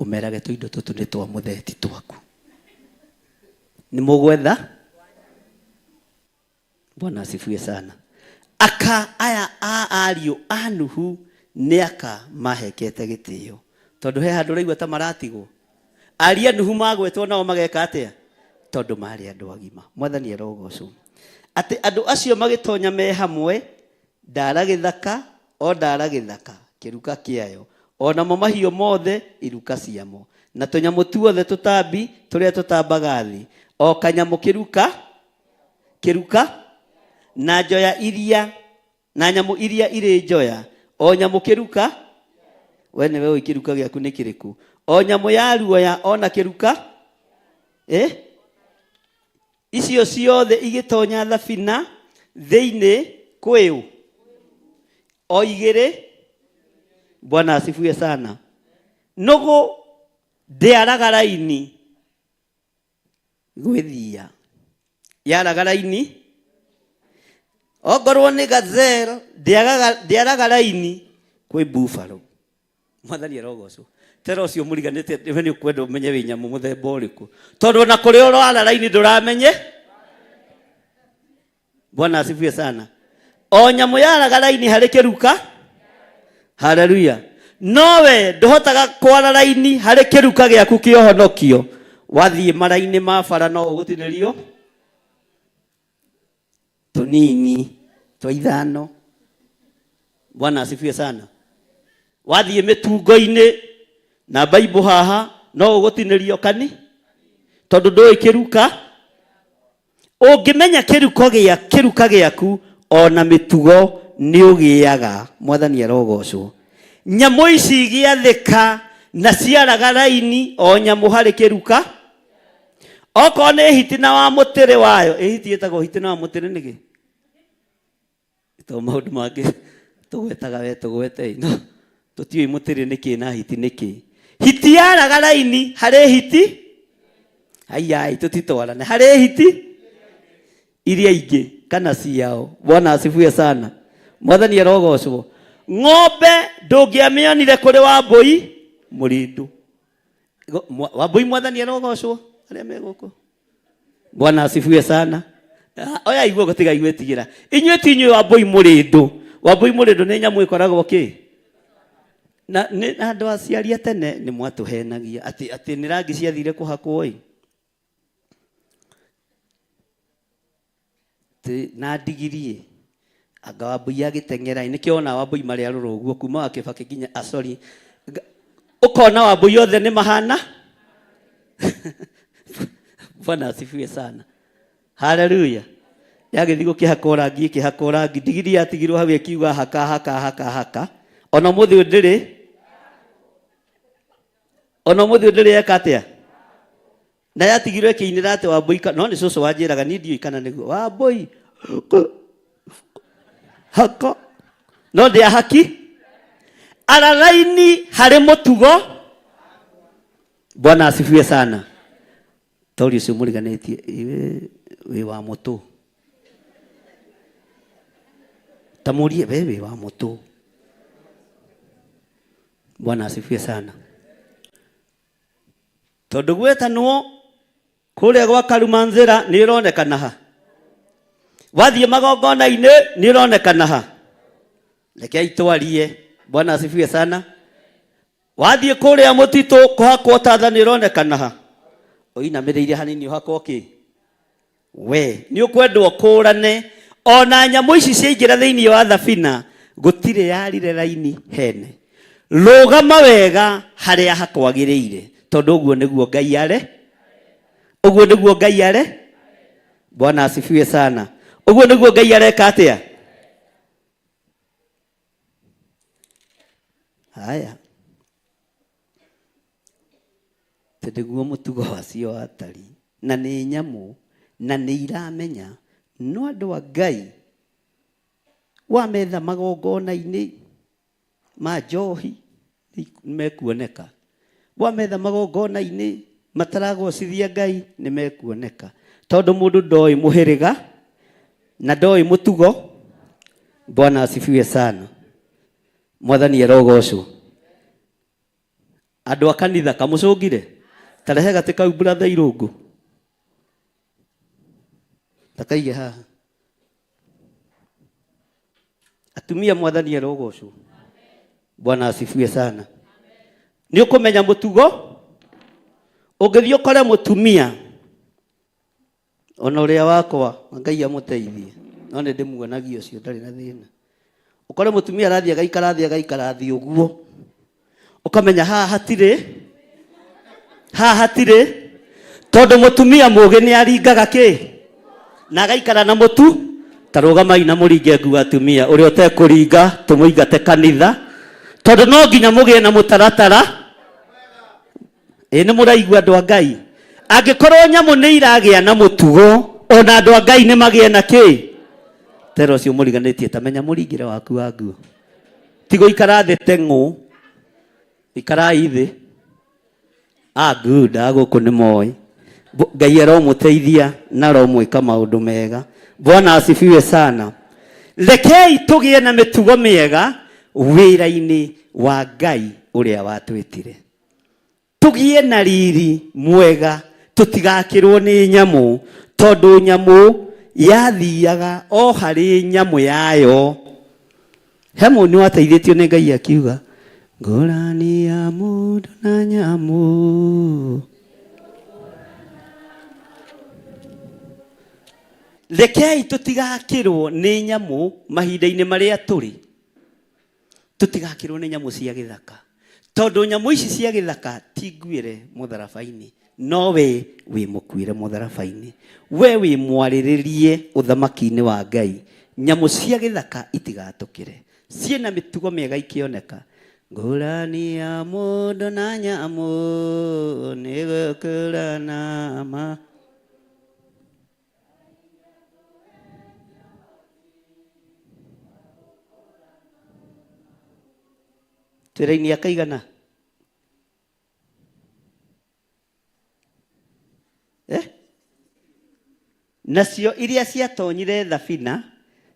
ũmerage tũindo tũtũ nĩ twa mũthee ti twaku. Nĩ mũgwetha. Bwana asifiwe sana. Aka aya a ariũ a Nuhu nĩ aka mahekete gĩtĩo. Tondũ he handũ ũraigua ta maratigwo. Ariũ a Nuhu magwetwo nao mageka atĩa? Tondũ marĩ andũ agima. Mwathani arogocwo. Atĩ andũ acio magĩtonya me hamwe, ndara gĩthaka o ndara gĩthaka kĩruka kĩayo, o namo mahiũ mothe iruka ciamo, na tũnyamũ tuothe tũtambi tũrĩa tũtambaga thĩ, o kanyamũ kĩruka kĩruka, na njoya iria, na nyamũ iria irĩ njoya, o nyamũ kĩruka, we nĩwe ũĩ kĩruka gĩaku nĩ kĩrĩkũ, o nyamũ ya ruoya o na kĩruka, Icio ciothe igĩtonya thabina thĩinĩ kwĩũ o igĩrĩ. Bwana asifiwe sana. Nũgũ ndĩaraga raini gwĩthia, yaraga raini ongorwo nĩ gazelle ndĩaraga raini kwĩ buffalo. Mwathani arogocwo. Tera ũcio mũriganĩte we nĩ ũkwenda ũmenye wĩ nyamũ mũthemba ũrĩkũ, tondũ ona kũrĩa ũrara raini ndũramenye. Bwana asifiwe sana. O nyamũ yaraga raini harĩ kĩruka. Haleluya. Nowe ndũhotaga kwara raini harĩ kĩruka gĩaku kĩa ũhonokio. Wathiĩ mara-inĩ ma bara no ũgũtinĩrio tũnini twa ithano. Bwana asifiwe sana. Wathiĩ mĩtungo-inĩ na Bible haha no ũgũtinĩrio kani, tondũ ndũĩ kĩruka. Ũngĩmenya kĩruko gĩa kĩruka gĩaku ona mĩtugo nĩ ũgĩaga. Mwathani arogocwo. Nyamũ ici igĩathĩka na ciaraga raini o nyamũ harĩ kĩruka. Okorwo nĩ hiti na wa mũtĩrĩ wayo, ĩ hiti ĩtagwo hiti na wa mũtĩrĩ nĩkĩ? To maũndũ mangĩ tũgwetaga we tũgwete no tũtiũĩ mũtĩrĩ nĩkĩ na hiti nĩkĩ. Hiti yaraga raini harĩ hiti, aiai tũtitwarane harĩ hiti iria ingĩ kana ciao. Bwana asifiwe sana. Mwathani arogocwo. Ng'ombe ndũngĩamĩonire kũrĩ Wambũi mũrĩndũ. Wambũi mwathani arogocwo arĩa me gũkũ. Bwana asifiwe sana. Oya iguo gũtiga igwĩtigĩra. Inyuĩ ti inyuĩ Wambũi mũrĩndũ. Wambũi mũrĩndũ nĩ nyamũ ĩkoragwo kĩ? Na nĩ andũ aciari a tene nĩ mwatũhenagia atĩ atĩ nĩ rangi ciathire kũhakwo ĩ. Na ndigiri ĩ. Anga Wambũi agĩteng'era ĩ. Nĩkĩo wona Wambũi marĩ arũrũ ũguo kuma wa Kĩbakĩ nginya, sorry. Ũkona Wambũi othe nĩ mahana. Bwana asifiwe sana. Haleluya. Yagĩthiĩ gũkĩhakwo rangi, ĩkĩhakwo rangi. Ndigiri yatigirwo hau ĩkiuga haka haka haka haka. Ona ũmũthĩ ũyũ ndĩrĩ. Ona ũmũthĩ ũyũ ndĩrĩ yeka atĩa? Na yatigirwo ĩkĩinĩra atĩ Wambũi no nĩ cũcũ wanjĩraga niĩ ndiũĩ kana nĩguo. Wambũi haka. No ndĩ ahaki. Araraini harĩ mũtugo. Bwana asifiwe sana. Tori ũcio mũriganĩtie iwe wĩ wa mũtũ. Ta mũrie we wĩ wa mũtũ. Bwana asifiwe sana. Tondũ gwetanwo kũrĩa gwa Karumanzĩra nĩ ũronekana ha. Wathiĩ magongona-inĩ nĩ ũronekana ha. Rekei twarie. Bwana asifiwe sana. Wathiĩ kũrĩa mũtitũ kũhakwo tatha nĩ ũronekana ha. Ũinamĩrĩire hanini ũhakwo kĩ? We nĩ ũkwendwo ũkũrane. Ona nyamũ ici ciaingĩra thĩinĩ wa thabina gũtirĩ yarire raini hene. Rũgama wega harĩa hakwagĩrĩire, tondũ ũguo nĩguo Ngai are. Ũguo nĩguo Ngai are. Bwana asifiwe sana. Ũguo nĩguo Ngai areka atĩa? Haya. Nĩguo mũtugo wacio watariĩ, na nĩ nyamũ, na nĩ iramenya. No andũ a Ngai wametha magongona-inĩ ma njohi nĩ mekuoneka, wametha magongona-inĩ mataragocithia Ngai nĩ mekuoneka, tondũ mũndũ ndoĩ mũhĩrĩga na ndoĩ mũtugo. Bwana asifiwe sana. Mwathani arogocwo. Andũ a kanitha kamũcũngire tarehe gatĩ kau brother Irũngũ takaige haha. Atumia, mwathani arogocwo. Bwana asifiwe sana. Nĩ ũkũmenya mũtugo ũngĩthiĩ ũkore mũtumia ona ũrĩa wakwa, Ngai amũteithie, no nĩ ndĩmuonagia ũcio ndarĩ na thĩna. Ũkore mũtumia arathiĩ agaikara thĩ, agaikara thĩ ũguo, ũkamenya haha hatirĩ, haha hatirĩ, tondũ mũtumia mũgĩ nĩ aringaga kĩ na agaikara na mũtu. Ta rũgamai na mũringe nguo atumia, ũrĩa ũtekũringa tũmũingate kanitha, tondũ no nginya mũgĩe na mũtaratara. Ĩ nĩ mũraigua andũ a Ngai? Angĩkorwo nyamũ nĩ iragĩa na mũtugo, ona andũ a Ngai nĩ magĩe na kĩ. Tera ũcio mũriganĩtie, ta menya mũringĩre waku wa nguo, ti gũikara thĩ teng'ũ, ikarai thĩ. Ah, good, a gũkũ nĩ moĩ. Ngai aromũteithia na aromwĩka maũndũ mega. Bwana asifiwe sana. Rekei tũgĩe na mĩtugo mĩega wĩra-inĩ wa Ngai ũrĩa watwĩtire. Tũgĩe na riri mwega, tũtigakĩrwo nĩ nyamũ, tondũ nyamũ yathiaga o harĩ nyamũ yayo. He mũndũ wateithĩtio nĩ Ngai akiuga ngũrani ya mũndũ na nyamũ. Rekei tũtigakĩrwo nĩ nyamũ mahinda-inĩ marĩa tũrĩ, tũtigakĩrwo nĩ nyamũ cia gĩthaka, tondũ nyamũ ici cia gĩthaka ti nguĩre mũtharaba-inĩ, no we wĩ mũkuĩre mũtharaba-inĩ, we wĩ mwarĩrĩrie ũthamaki-inĩ wa Ngai. Nyamũ cia gĩthaka itigatũkĩre, ciĩna mĩtugo mĩega ikĩoneka. Ngũrani ya mũndũ na nyamũ nĩ gũkũrana ma twĩraini akaigana, eh? Nacio iria ciatonyire thabina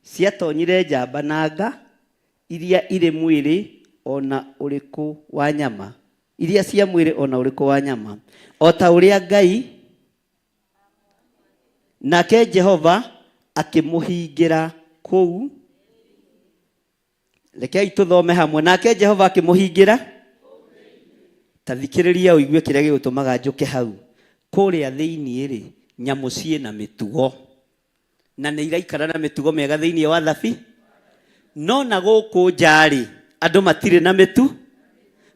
ciatonyire njamba na nga iria irĩ mwĩrĩ ona ũrĩkũ wa nyama, iria cia mwĩrĩ ona ũrĩkũ wa nyama, o ta ũrĩa Ngai. Nake Jehova akĩmũhingĩra kũu. Rekei tũthome hamwe. Nake Jehova akĩmũhingĩra. Ta thikĩrĩria ũigue kĩrĩa gĩgũtũmaga njũke hau. Kũrĩa thĩinĩ-rĩ, nyamũ ciĩna mĩtugo na nĩ iraikara na mĩtugo mĩega thĩinĩ wa thabi, no na gũkũ nja-rĩ, andũ matirĩ na mĩtu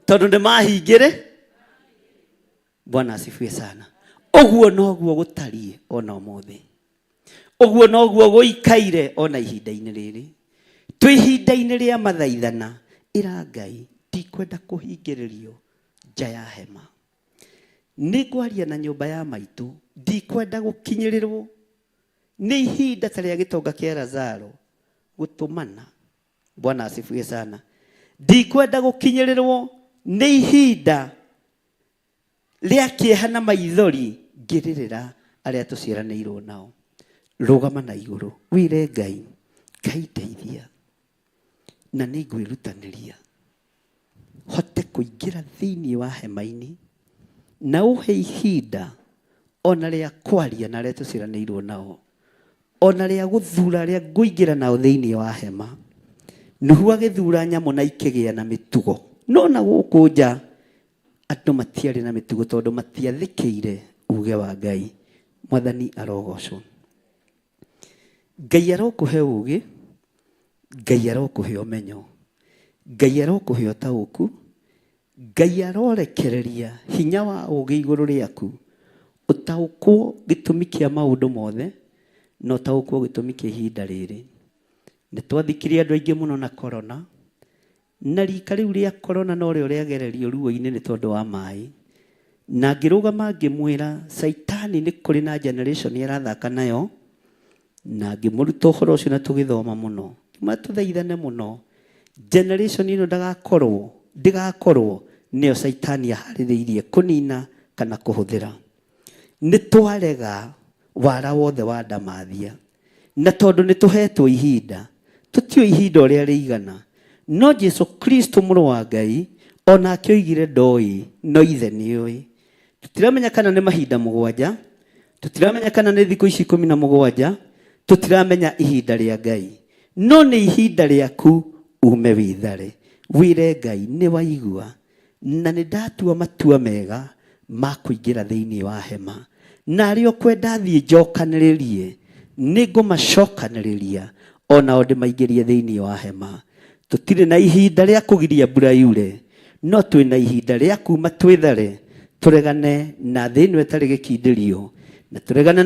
tondũ nĩ mahingĩre. Bwana asifiwe sana. Ũguo noguo gũtariĩ ona ũmũthĩ, ũguo noguo gũikaire ona ihinda-inĩ rĩrĩ. Twĩ ihinda-inĩ rĩa mathaithana, ĩra Ngai, ndikwenda kũhingĩrĩrio nja ya hema, nĩ ngwaria na nyũmba ya maitũ, ndikwenda gũkinyĩrĩrwo nĩ ihinda ta rĩa gĩtonga kĩa Lazaro gũtũmana. Bwana asifiwe sana. Ndikwenda gũkinyĩrĩrwo nĩ ihinda rĩa kĩeha na maithori ngĩrĩrĩra arĩa tũciaranĩirwo nao. Rũgama na igũrũ wĩre Ngai, Ngai ndeithia na nĩ ngwĩrutanĩria hote kũingĩra thĩinĩ wa hema-inĩ, na ũhe ihinda ona rĩa kwaria na arĩa tũciaranĩirwo nao, ona rĩa gũthura arĩa ngũingĩra nao thĩinĩ wa hema. Nuhu agĩthura nyamũ na ikĩgĩa na mĩtugo, no na gũkũ nja andũ matiarĩ na mĩtugo tondũ matiathĩkĩire uge wa Ngai. Mwathani arogocwo. Ngai arokũhe ũgĩ, Ngai arokũhe ũmenyo, Ngai arokũhe ũtaũku, Ngai arorekereria hinya wa ũgĩ igũrũ rĩaku, ũtaũkwo gĩtũmi kĩa maũndũ mothe na ũtaũkwo gĩtũmi kĩa ihinda rĩrĩ. Nĩ twathikire andũ aingĩ mũno na corona, na rika rĩu rĩa corona norĩo rĩagererio ruo-inĩ nĩ tondũ wa maĩ. Na ngĩrũgama ngĩmwĩra Caitani nĩ kũrĩ na generation arathaka nayo, na ngĩmũruta ũhoro ũcio na tũgĩthoma mũno. Ngĩmwĩra tũthaithane mũno, generation ĩno ndagakorwo, ndĩgakorwo nĩyo Caitani aharĩrĩirie kũnina kana kũhũthĩra. Nĩ twarega wara wothe wa ndamathia, na tondũ nĩ tũhetwo ihinda, tũtiũĩ ihinda ũrĩa rĩigana, no Jesu Kristo mũrũ wa Ngai onake oigire ndoĩ, no ithe nĩoĩ. Tũtiramenya kana nĩ mahinda mũgwanja, tũtiramenya kana nĩ thikũ ici 17, tũtiramenya ihinda rĩa Ngai, no nĩ ihinda rĩaku ume wĩthare, wĩre Ngai nĩ waigua, na nĩ ndatua matua mega ma kũingĩra thĩinĩ wa hema, na arĩa ũkwenda thiĩ njokanĩrĩrie, nĩ ngũmacokanĩrĩria onao ndĩmaingĩrie thĩinĩ wa hema. Tũtirĩ na ihinda rĩa kũgiria mbura yure, no twĩna ihinda rĩa kuma twĩthare, tũregane na thĩ ĩno ĩtarĩ gĩkindĩrio, na tũregane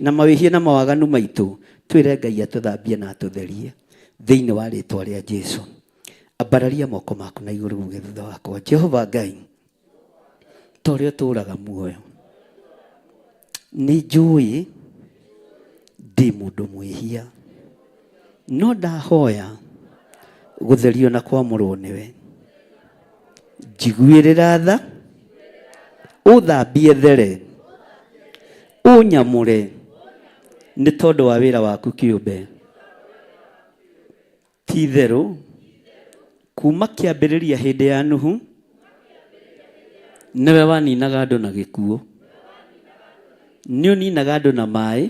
na mawĩhia na mawaganu maitũ, twĩre Ngai atũthambie na atũtherie thĩinĩ wa rĩtwa rĩa Jesu. Ambararia moko maku na igũrũ uge thutha wakwa, Jehova Ngai, ta ũrĩa ũtũũraga muoyo, nĩ njũĩ ndĩ mũndũ mwĩhia, no ndahoya gũtherio na kwamũrwo nĩwe. Njiguĩrĩra tha, ũthambie there, ũnyamũre nĩ tondũ wa wĩra waku kĩũmbe. Ti itherũ, kuma kĩambĩrĩria hĩndĩ ya Nuhu, nĩwe waninaga andũ na gĩkuũ. Nĩ ũninaga andũ na maĩ,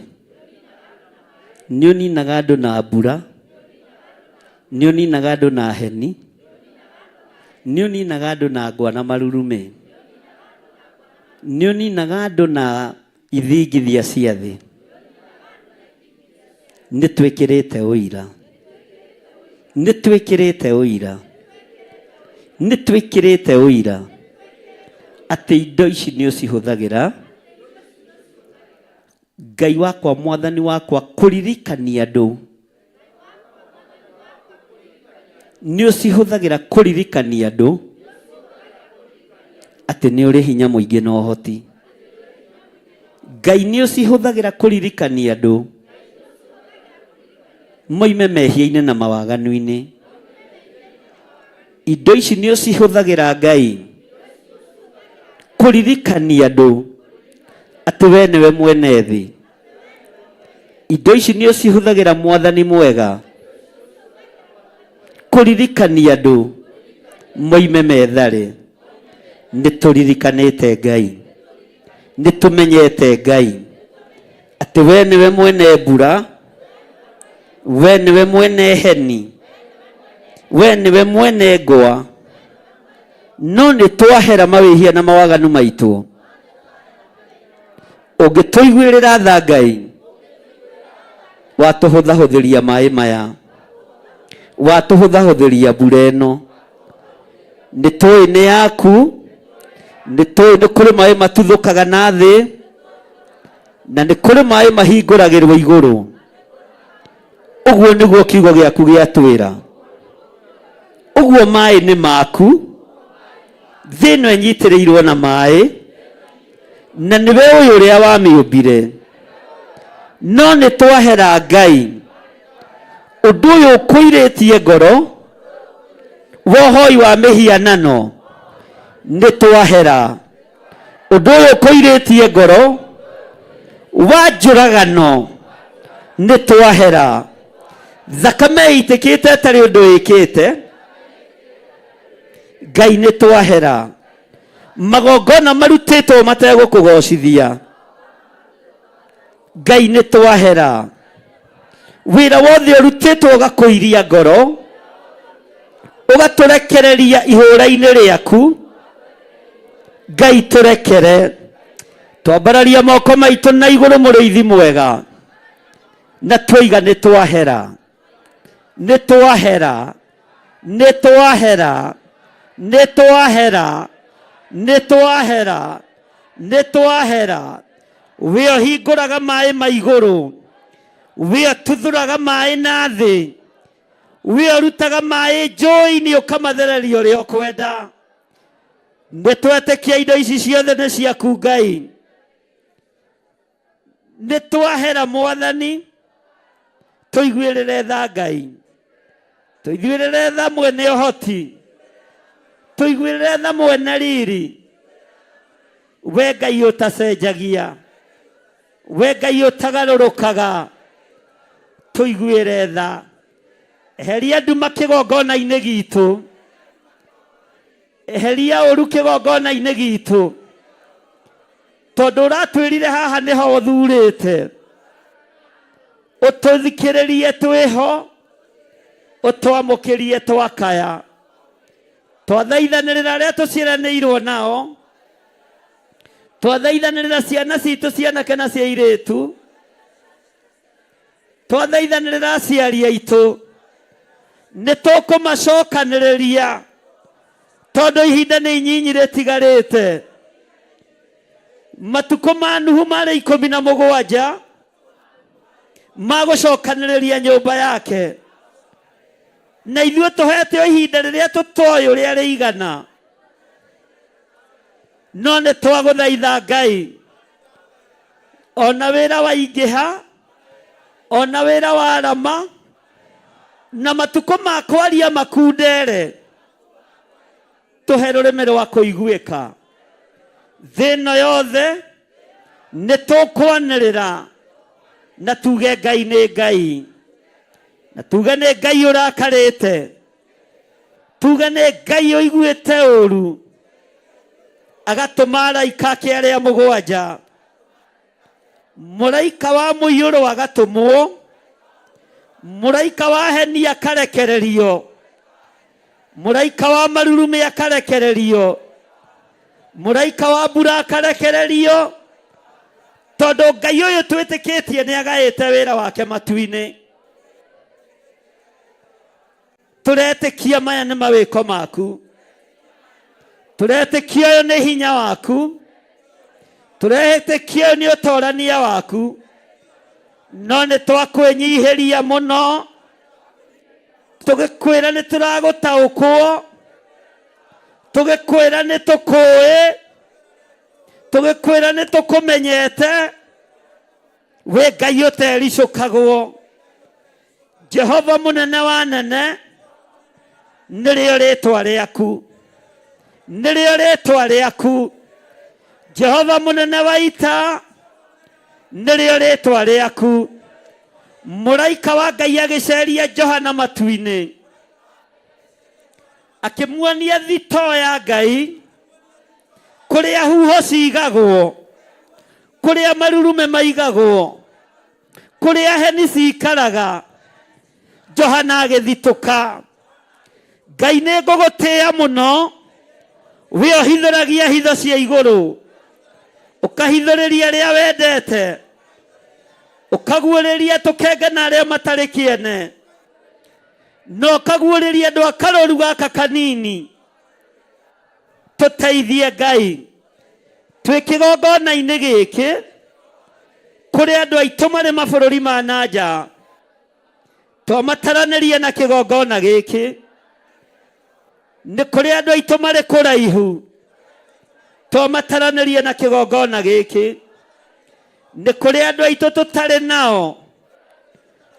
nĩ ũninaga andũ na mbura, nĩ ũninaga andũ na heni, nĩ ũninaga andũ na ngwa na marurumĩ, nĩ ũninaga andũ na ithingithia cia thĩ. Nĩ twĩkĩrĩte ũira, nĩ twĩkĩrĩte ũira, nĩ twĩkĩrĩte ũira atĩ indo ici nĩ ũcihũthagĩra. Ngai wakwa, mwathani wakwa, kũririkania andũ nĩ ũcihũthagĩra kũririkania andũ atĩ nĩ ũrĩ hinya mũingĩ na ũhoti. Ngai nĩ ũcihũthagĩra kũririkania andũ moime mehia-inĩ na mawaganu-inĩ. Indo ici nĩ ũcihũthagĩra Ngai kũririkania andũ atĩ we nĩwe mwene thĩ. Indo ici nĩ ũcihũthagĩra mwathani mwega kũririkania andũ moime methare. Nĩ tũririkanĩte Ngai, nĩ tũmenyete Ngai atĩ we nĩwe mwene mbura, we nĩwe mwene heni, we nĩwe mwene ngwa, no nĩ twahera mawĩhia na mawaganu maitũ. Ũngĩtũiguĩrĩra tha Ngai, watũhũthahũthĩria maĩ maya, watũhũthahũthĩria mbura ĩno, nĩ tũĩ nĩ yaku, nĩ tũĩ nĩ kũrĩ maĩ matuthũkaga na thĩ, na nĩ kũrĩ maĩ mahingũragĩrwo igũrũ. Ũguo nĩguo kiugo gĩaku gĩatwĩra. Ũguo maĩ nĩ maku, thĩ ĩno ĩnyitĩrĩirwo na maĩ, na nĩwe ũyũ ũrĩa wamĩũmbire. No nĩ twahera Ngai, ũndũ ũyũ ũkũirĩtie ngoro wa ũhoi wa mĩhianano, nĩ twahera. Ũndũ ũyũ ũkũirĩtie ngoro wa njũragano, nĩ twahera. Thakame ĩitĩkĩte ĩtarĩ ũndũ ĩkĩte, Ngai nĩ twahera. Magongona marutĩtwo mategũkũgocithia, Ngai nĩ twahera. Wĩra wothe ũrutĩtwo ũgakũiria ngoro, ũgatũrekereria ihũra-inĩ rĩaku, Ngai tũrekere. Twambararia moko maitũ na igũrũ mũrĩithi mwega, na twoiga nĩ twahera, nĩ twahera, nĩ twahera, nĩ twahera, nĩ twahera, nĩ twahera. We ũhingũraga maĩ ma igũrũ, we ũtuthũraga maĩ na thĩ, we ũrutaga maĩ njũĩ-inĩ ũkamathereria ũrĩa ũkwenda. Nĩ twetĩkia indo ici ciothe nĩ ciaku Ngai. Nĩ twahera Mwathani, tũiguĩrĩre tha Ngai, tũiguĩrĩre tha mwene ũhoti, tũiguĩrĩre tha mwene riri. We Ngai ũtacenjagia, we Ngai ũtagarũrũkaga, tũiguĩre tha. Eheria nduma kĩgongona-inĩ gitũ, eheria ũru kĩgongona-inĩ gitũ, tondũ ũratwĩrire haha nĩho ũthurĩte. Ũtũthikĩrĩrie twĩho, ũtwamũkĩrie twakaya. Twathaithanĩrĩra arĩa tũciaranĩirwo nao, twathaithanĩrĩra ciana citũ cianake na cia airĩtu, twathaithanĩrĩra aciari aitũ, nĩ tũkũmacokanĩrĩria tondũ ihinda nĩ inyinyi rĩtigarĩte. Matukũ ma Nuhu marĩ 17 ma gũcokanĩrĩria nyũmba yake, na ithuĩ tũhete o ihinda rĩrĩa tũtoĩ ũrĩa rĩigana. No nĩ twagũthaitha Ngai, ona wĩra waingĩha, ona wĩra warama, na matukũ ma kwaria makundere, tũhe rũrĩmĩ rwa kũiguĩka. Thĩ ĩno yothe nĩ tũkwanĩrĩra na tuge Ngai nĩ Ngai, na tuge nĩ Ngai ũrakarĩte, tuge nĩ Ngai ũiguĩte ũru agatũma araika ake arĩa 7. Mũraika wa mũiyũro agatũmwo, mũraika wa heni akarekererio, mũraika wa marurumĩ akarekererio, mũraika wa mbura akarekererio, tondũ Ngai ũyũ twĩtĩkĩtie nĩ agaĩte wĩra wake matu-inĩ. Tũretĩkia maya nĩ mawĩko maku, tũretĩkia ũyũ nĩ hinya waku, tũretĩkia ũyũ nĩ ũtorania waku, no nĩ twakwĩnyihĩria mũno tũgĩkwĩra nĩ tũragũtaũkwo, tũgĩkwĩra nĩ tũkũĩ, tũgĩkwĩra nĩ tũkũmenyete. Wĩ Ngai ũtericũkagwo, Jehova mũnene wa nene, nĩrĩo rĩtwa rĩaku, nĩrĩo rĩtwa rĩaku. Jehova mũnene wa ita, nĩrĩo rĩtwa rĩaku. Mũraika wa Ngai agĩceria Johana matu-inĩ, akĩmuonia thitoo ya Ngai, kũrĩa huho cigagwo, kũrĩa marurume maigagwo, kũrĩa heni cikaraga. Johana agĩthitũka, Ngai nĩ ngũgũtĩĩa mũno, we ũhithũragia hitho cia igũrũ, ũkahithũrĩria arĩa wendete, ũkaguũrĩria tũkenge na arĩa matarĩ kĩene, na ũkaguũrĩria andũ a karũru gaka kanini. Tũteithie Ngai, twĩ kĩgongona-inĩ gĩkĩ, kũrĩ andũ aitũ marĩ mabũrũri ma na nja, twamataranĩria na kĩgongona gĩkĩ. Nĩ kũrĩ andũ aitũ marĩ kũraihu, twamataranĩria na kĩgongona gĩkĩ. Nĩ kũrĩ andũ aitũ tũtarĩ nao,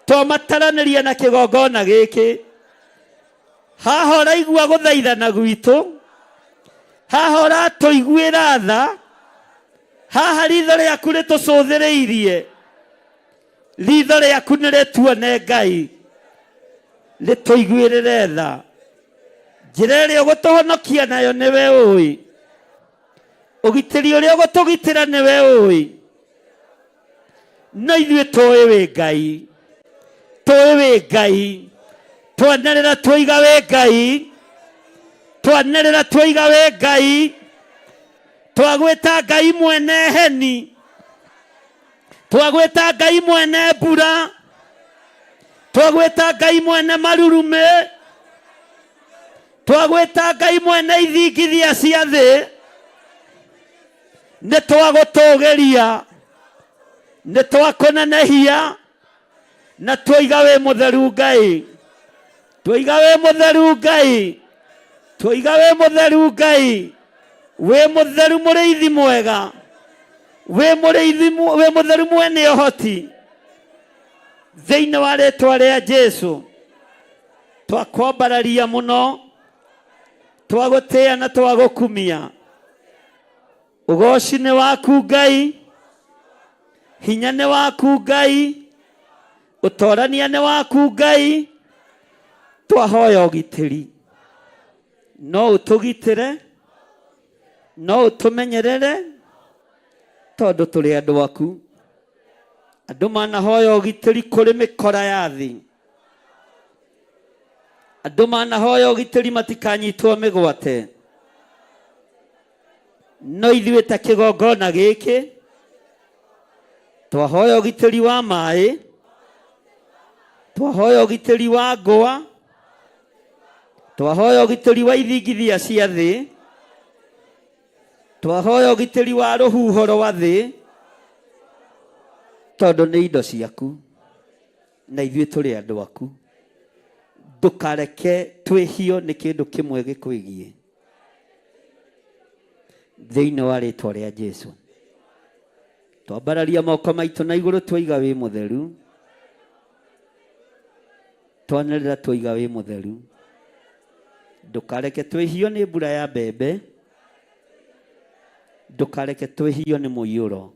twamataranĩria na kĩgongona gĩkĩ. Haha ũraigua gũthaithana gwitũ, haha ũratũiguĩra tha, haha ritho rĩaku rĩtũcũthĩrĩirie, ritho rĩaku nĩ rĩtuone Ngai, rĩtũiguĩrĩre tha. Njĩra ĩrĩa ũgũtũhonokia nayo nĩwe ũĩ, ũgitĩri ũrĩa ũgũtũgitĩra nĩwe ũĩ, no ithuĩ tũĩ wĩ Ngai, tũĩ wĩ Ngai. Twanĩrĩra twoiga wĩ Ngai, twanĩrĩra twoiga wĩ Ngai, twagwĩta Ngai mwene heni, twagwĩta Ngai mwene mbura, twagwĩta Ngai mwene marurumĩ, twagwĩta Ngai mwene ithingithia cia thĩ. Nĩ twagũtũgĩria, nĩ twakũnenehia, na twoiga wĩ mũtheru Ngai, twoiga wĩ mũtheru Ngai, twoiga wĩ mũtheru Ngai. Wĩ mũtheru mũrĩithi mwega, wĩ mũrĩithi wĩ mũtheru mwene ũhoti. Thĩinĩ wa rĩtwa rĩa Jesu twakwambararia mũno, twagũtĩĩa na twagũkumia. Ũgoci nĩ waku Ngai, hinya nĩ waku Ngai, ũtorania nĩ waku Ngai. Twahoya ũgitĩri, no ũtũgitĩre, no ũtũmenyerere, tondũ tũrĩ andũ aku. Andũ manahoya ũgitĩri kũrĩ mĩkora ya thĩ, andũ manahoya ũgitĩri matikanyitwo mĩgwate, no ithuĩ ta kĩgongona gĩkĩ twahoya ũgitĩri wa maĩ, twahoya ũgitĩri wa ngũa, twahoya ũgitĩri wa ithingithia cia thĩ, twahoya ũgitĩri wa rũhuho rwa thĩ, tondũ nĩ indo ciaku na ithuĩ tũrĩ andũ aku. Ndũkareke twĩhio nĩ kĩndũ kĩmwe gĩkwĩgiĩ. Thĩinĩ wa rĩtwa rĩa Jesu twambararia moko maitũ na igũrũ, twaiga wĩ mũtheru, twanĩrĩra twaiga wĩ mũtheru. Ndũkareke twĩhio nĩ mbura ya mbembe, ndũkareke twĩhio nĩ mũiyũro.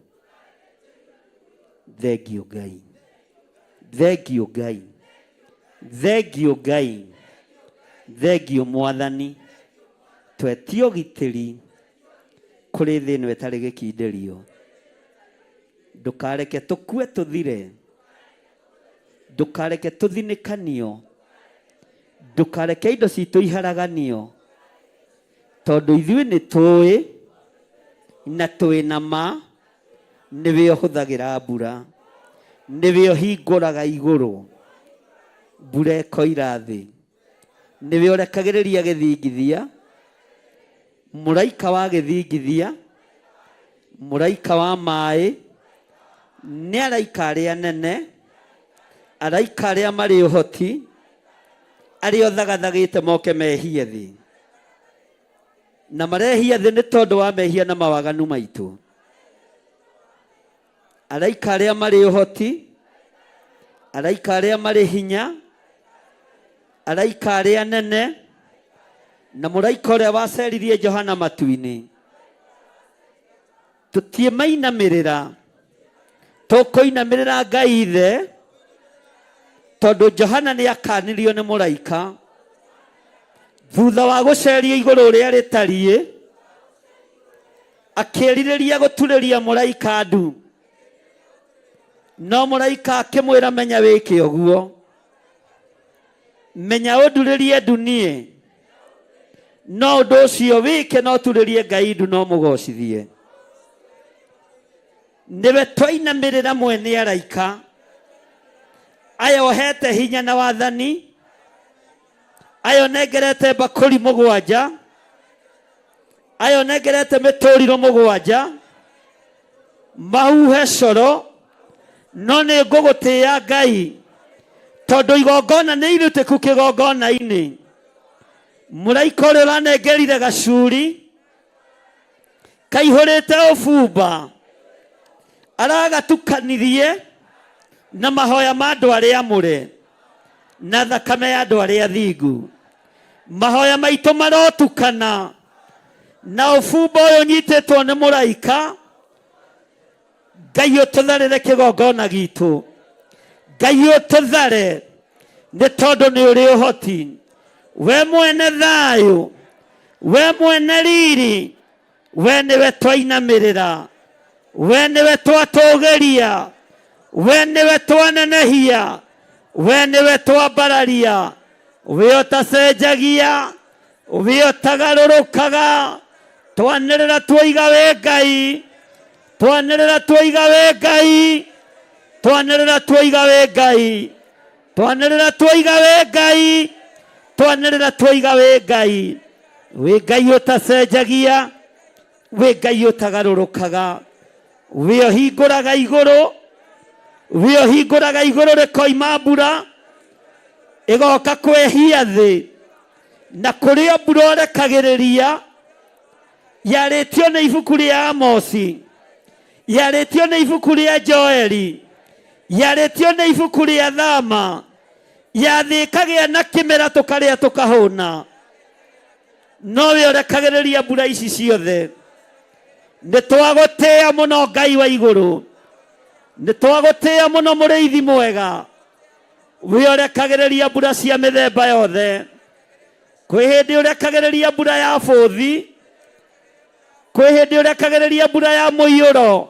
Thengiũ Ngai, thengiũ Ngai, thengiũ Ngai, thengiũ Mwathani. Twetie ũgitĩri kũrĩ thĩ ĩno ĩtarĩ gĩkindĩrio. Ndũkareke tũkue tũthire, ndũkareke tũthinĩkanio, ndũkareke indo citũ iharaganio, tondũ ithuĩ nĩ tũĩ na twĩ na ma nĩwe ũhũthagĩra mbura, nĩwe ũhingũraga igũrũ mbura ĩkoira thĩ, nĩwe ũrekagĩrĩria gĩthingithia, mũraika wa gĩthingithia, mũraika wa maĩ, nĩ araika arĩa anene, araika arĩa marĩ ũhoti, arĩa ũthagathagĩte moke mehie thĩ, na marehia thĩ nĩ tondũ wa mehia na mawaganu maitũ. Araika arĩa marĩ ũhoti, araika arĩa marĩ hinya, araika arĩa anene, na mũraika ũrĩa waceririe Johana matu-inĩ, tũtiĩmainamĩrĩra, tũkũinamĩrĩra Ngai Ithe, tondũ Johana nĩ akanirio nĩ mũraika thutha wa gũceria igũrũ ũrĩa rĩtariĩ, akĩrirĩria gũturĩria mũraika ndu, no mũraika akĩmwĩra, menya wĩke ũguo, menya ũndurĩrie ndu niĩ, no ũndũ ũcio wĩke no turĩrie Ngai ndu no mũgocithie. Nĩwe twainamĩrĩra mwene araika aya ũhete hinya na wathani, aya ũnengerete mbakũri mũgwanja, aya ũnengerete mĩtũrirũ mũgwanja, mahuhe coro, no nĩ ngũgũtĩĩa Ngai, tondũ igongona nĩ irutĩku kĩgongona-inĩ. Mũraika ũrĩa ũranengerire gacuri kaihũrĩte ũbumba aragatukanirie na mahoya ma andũ arĩa amũre na thakame ya andũ arĩa athingu. Mahoya maitũ marotukana na ũbumba ũyũ ũnyitĩtwo nĩ mũraika. Ngai ũtũtharĩre kĩgongona gitũ, Ngai ũtũthare, nĩ tondũ nĩ ũrĩ ũhoti. We mwene thayũ, we mwene riri, we nĩwe twainamĩrĩra, we nĩwe twatũgĩria, we nĩwe twanenehia, we nĩwe twambararia, we ũtacenjagia, we ũtagarũrũkaga. Twanĩrĩra tuoiga wĩ Ngai, twanĩrĩra tuoiga wĩ Ngai, twanĩrĩra tuoiga wĩ Ngai, twanĩrĩra tuoiga wĩ Ngai, twanĩrĩra tuoiga wĩ Ngai, wĩ Ngai ũtacenjagia, wĩ Ngai ũtagarũrũkaga, wĩ ũhingũraga igũrũ, wĩ ũhingũraga igũrũ rĩkoima mbura ĩgoka kwehia thĩ, na kũrĩa mbura ũrekagĩrĩria. Yarĩtio nĩ ibuku rĩa Amosi, yarĩtio nĩ ibuku rĩa Joeli, yarĩtio nĩ ibuku rĩa Thama, ya thĩ ĩkagĩa na kĩmera tũkarĩa tũkahũna, nowe ũrekagĩrĩria mbura ici ciothe. Nĩ twagũtĩĩa mũno Ngai wa igũrũ, nĩ twagũtĩĩa mũno mũrĩithi mwega, we ũrekagĩrĩria mbura cia mĩthemba yothe. Kwĩ hĩndĩ ũrekagĩrĩria mbura ya bũthi, kwĩ hĩndĩ ũrekagĩrĩria mbura ya mũiyũro.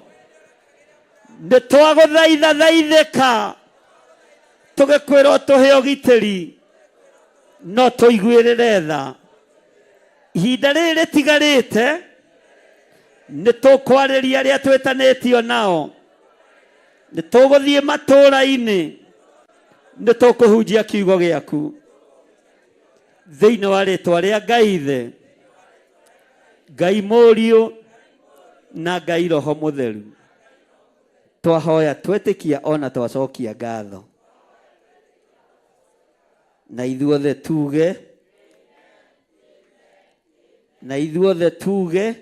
Nĩ twagũthaitha thaithĩka, tũgĩkwĩrwo tũhe ũgitĩri, no tũiguĩrĩre tha. Ihinda rĩrĩ rĩtigarĩte nĩ tũkwarĩria arĩa twĩtanĩtio nao, nĩ tũgũthiĩ matũũra-inĩ, nĩ tũkũhunjia kiugo gĩaku thĩinĩ wa rĩtwa rĩa Ngai Ithe, Ngai Mũriũ na Ngai Roho Mũtheru. Twahoya twetĩkia ona twacokia ngatho, na ithuothe tuge, na ithuothe tuge.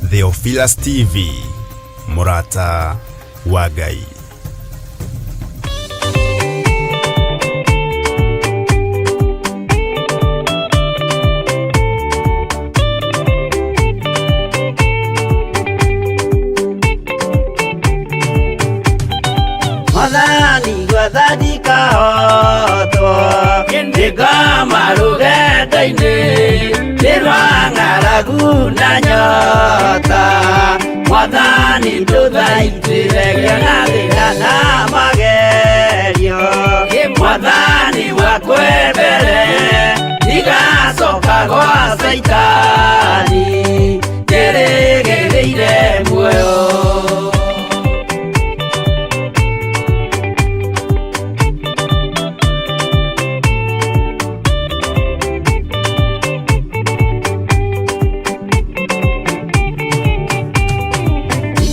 Theophilus TV, Murata wa Ngai. gwetha ndikahotwo ndĩngoma rũgendo-inĩ nĩ rwa ng'aragu na nyota mwathani ndũthaitĩre ngĩona thĩna na magerio mwathani wakwe mbere ndigacoka gwa Caitani ndĩrĩgĩrĩire muoyo.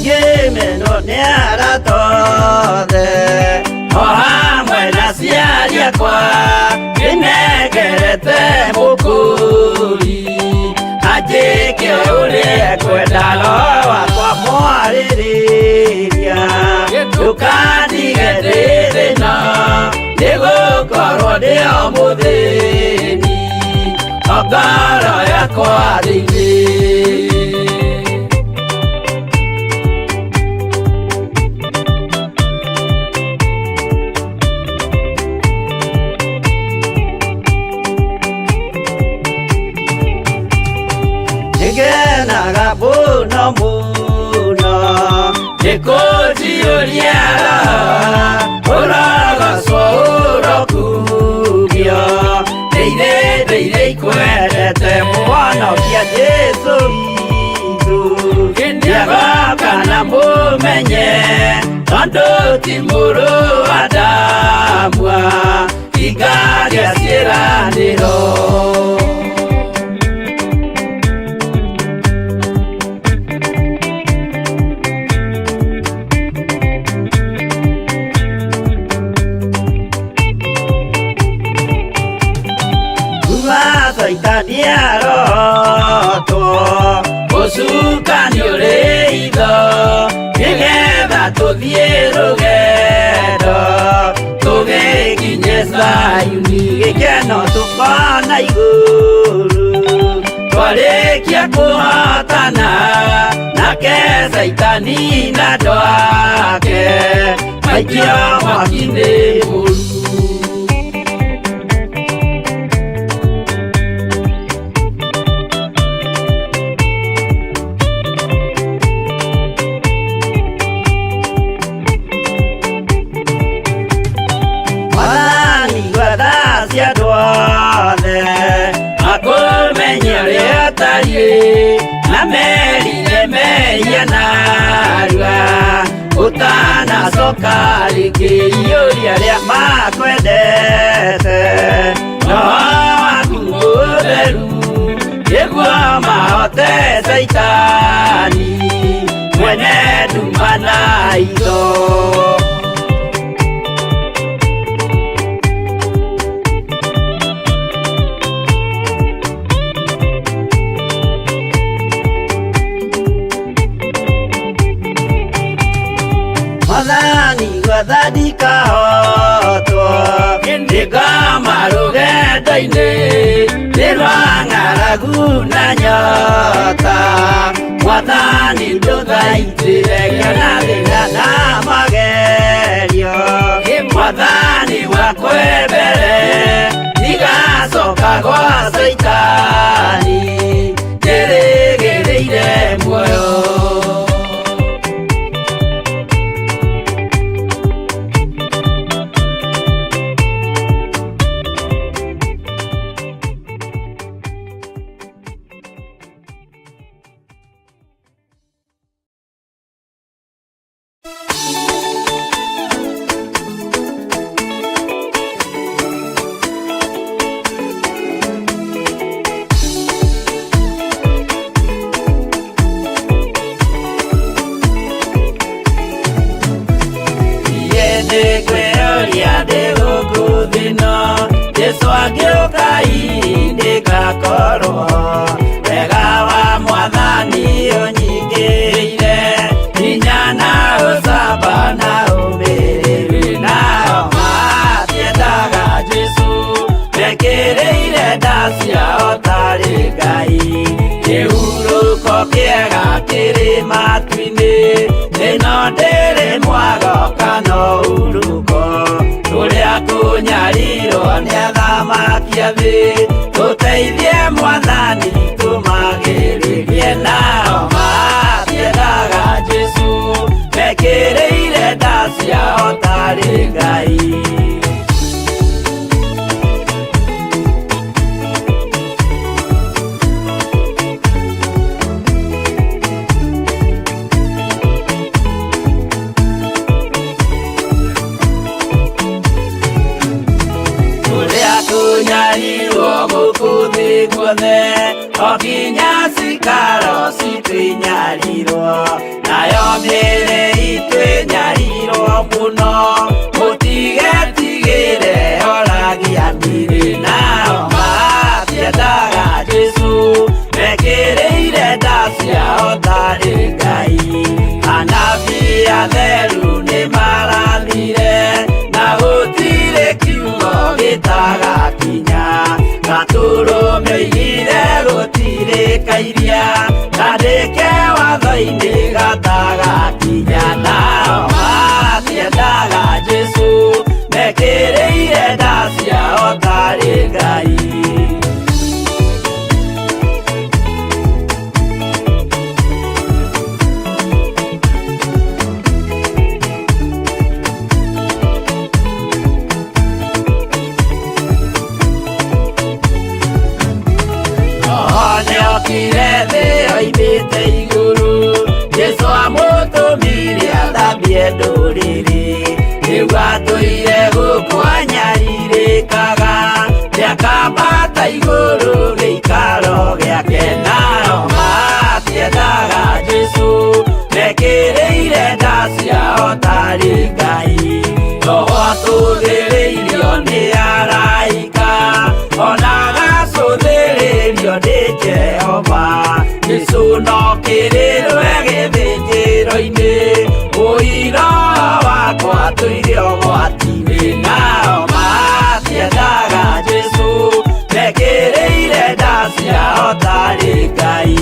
Ngĩmenwo nĩ arata othe o hamwe na aciari akwa ndĩnengerete mũkũri anjĩke ũrĩa ekwenda roho wakwa mwarĩrĩria ndũkandige ndĩ thĩna nĩgũkorwo ndĩ o mũthĩni o ngoro yakwa thĩinĩ. Nĩngenaga mũno mũno nĩkũnjiyũria roho ũrogocwo ũrokumio ndĩire ndĩire ikwendete mũhonokia Jesũ witũ nĩagoka na mũmenye tondũ ti mũrũ wa Adamu hingagia ciĩranĩro. Kuma Caitani arotwo ũcukani ũrĩ itho nĩgetha tũthiĩ rũgendo tũgĩkinye Zayuni gĩkeno tũkona igũrũ twarĩkia kũhotana nake Caitani na andũ ake maikio mwaki-inĩ mũru. Mwathani gwetha cia andũ othe makũmenye ũrĩa ũtariĩ na merire mehia narua ũtanacoka rĩngĩ iyũria arĩa makwendete roho waku mũtheru nĩguo mahote Caitani mwene nduma na itho. Mwathani gwetha ndikahotwo ndĩngoma rũgendo-inĩ nĩ rwa ng'aragu na nyota mwathani ndũthaitĩre ngĩona thĩna na magerio mwathani wakwe mbere ndigacoka gwa Caitani ndĩrĩgĩrĩire muoyo. Nĩngwĩyũria ndĩ gũkũ thĩ-ĩno Jesũ angĩũka hihi ndĩgakorwo wega wa mwathani ũnyingĩrĩire hinya na ũcamba na ũmĩrĩru nao matiendaga Jesũ mekĩrĩire nda ciao tarĩ Ngai kĩhurũko kĩega kĩrĩ matu-inĩ ĩno ndĩrĩ mwago kana ũhurũko. Tũnyarirwo nĩ athamaki a thĩ, tũteithie Mwathani tũmagĩrĩrie. Nao matiendaga Jesũ, mekĩrĩire nda ciao tarĩ Ngai. Ũrĩa tũnyarirwo gũkũ thĩ guothe, o nginya cikaro citũ inyarirwo, nayo mĩĩrĩ itũ ĩnyarirwo mũno, mũtigetigĩre oragia ndirĩ. Nao matiendaga Jesũ, mekĩrĩire nda ciao tarĩ Ngai. Anabii atheru nĩmarathire, na gũtirĩ kiugo gĩtagakinya. Gatũrũme oigire gũtirĩ kairia, kandĩke watho-inĩ gatagakinya. Nao matiendaga Jesũ, mekĩrĩire nda ciao tarĩ Ngai. Roho nĩokire thĩ oimĩte igũrũ, Jesũ amũtũmire athambie ndũrĩrĩ. Rĩu atũire gũkũ anyarirĩkaga, nĩakambata igũrũ gĩikaro gĩake. Nao matiendaga Jesũ, mekĩrĩire nda ciao tarĩ Ngai. Roho atũthĩrĩirio nĩ araika, ona agacũthĩrĩrio nĩ Jehova. Jesũ no kĩrĩrwe gĩthĩnjĩro-inĩ, ũira wakwa tũire ũgwati-inĩ. Nao matiendaga Jesũ, mekĩrĩire nda ciao tarĩ Ngai.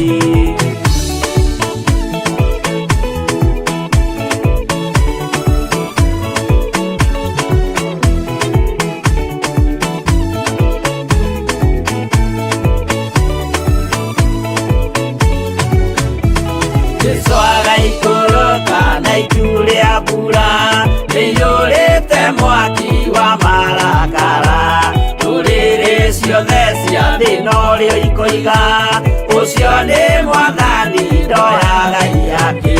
Jesũ agaikũrũka na itu rĩa mbura rĩiyũrĩte mwaki wa marakara. Ndũrĩrĩ ciothe cia thĩ norĩo ikoiga, ũcio nĩ Mwathani ndoyaga ihaki.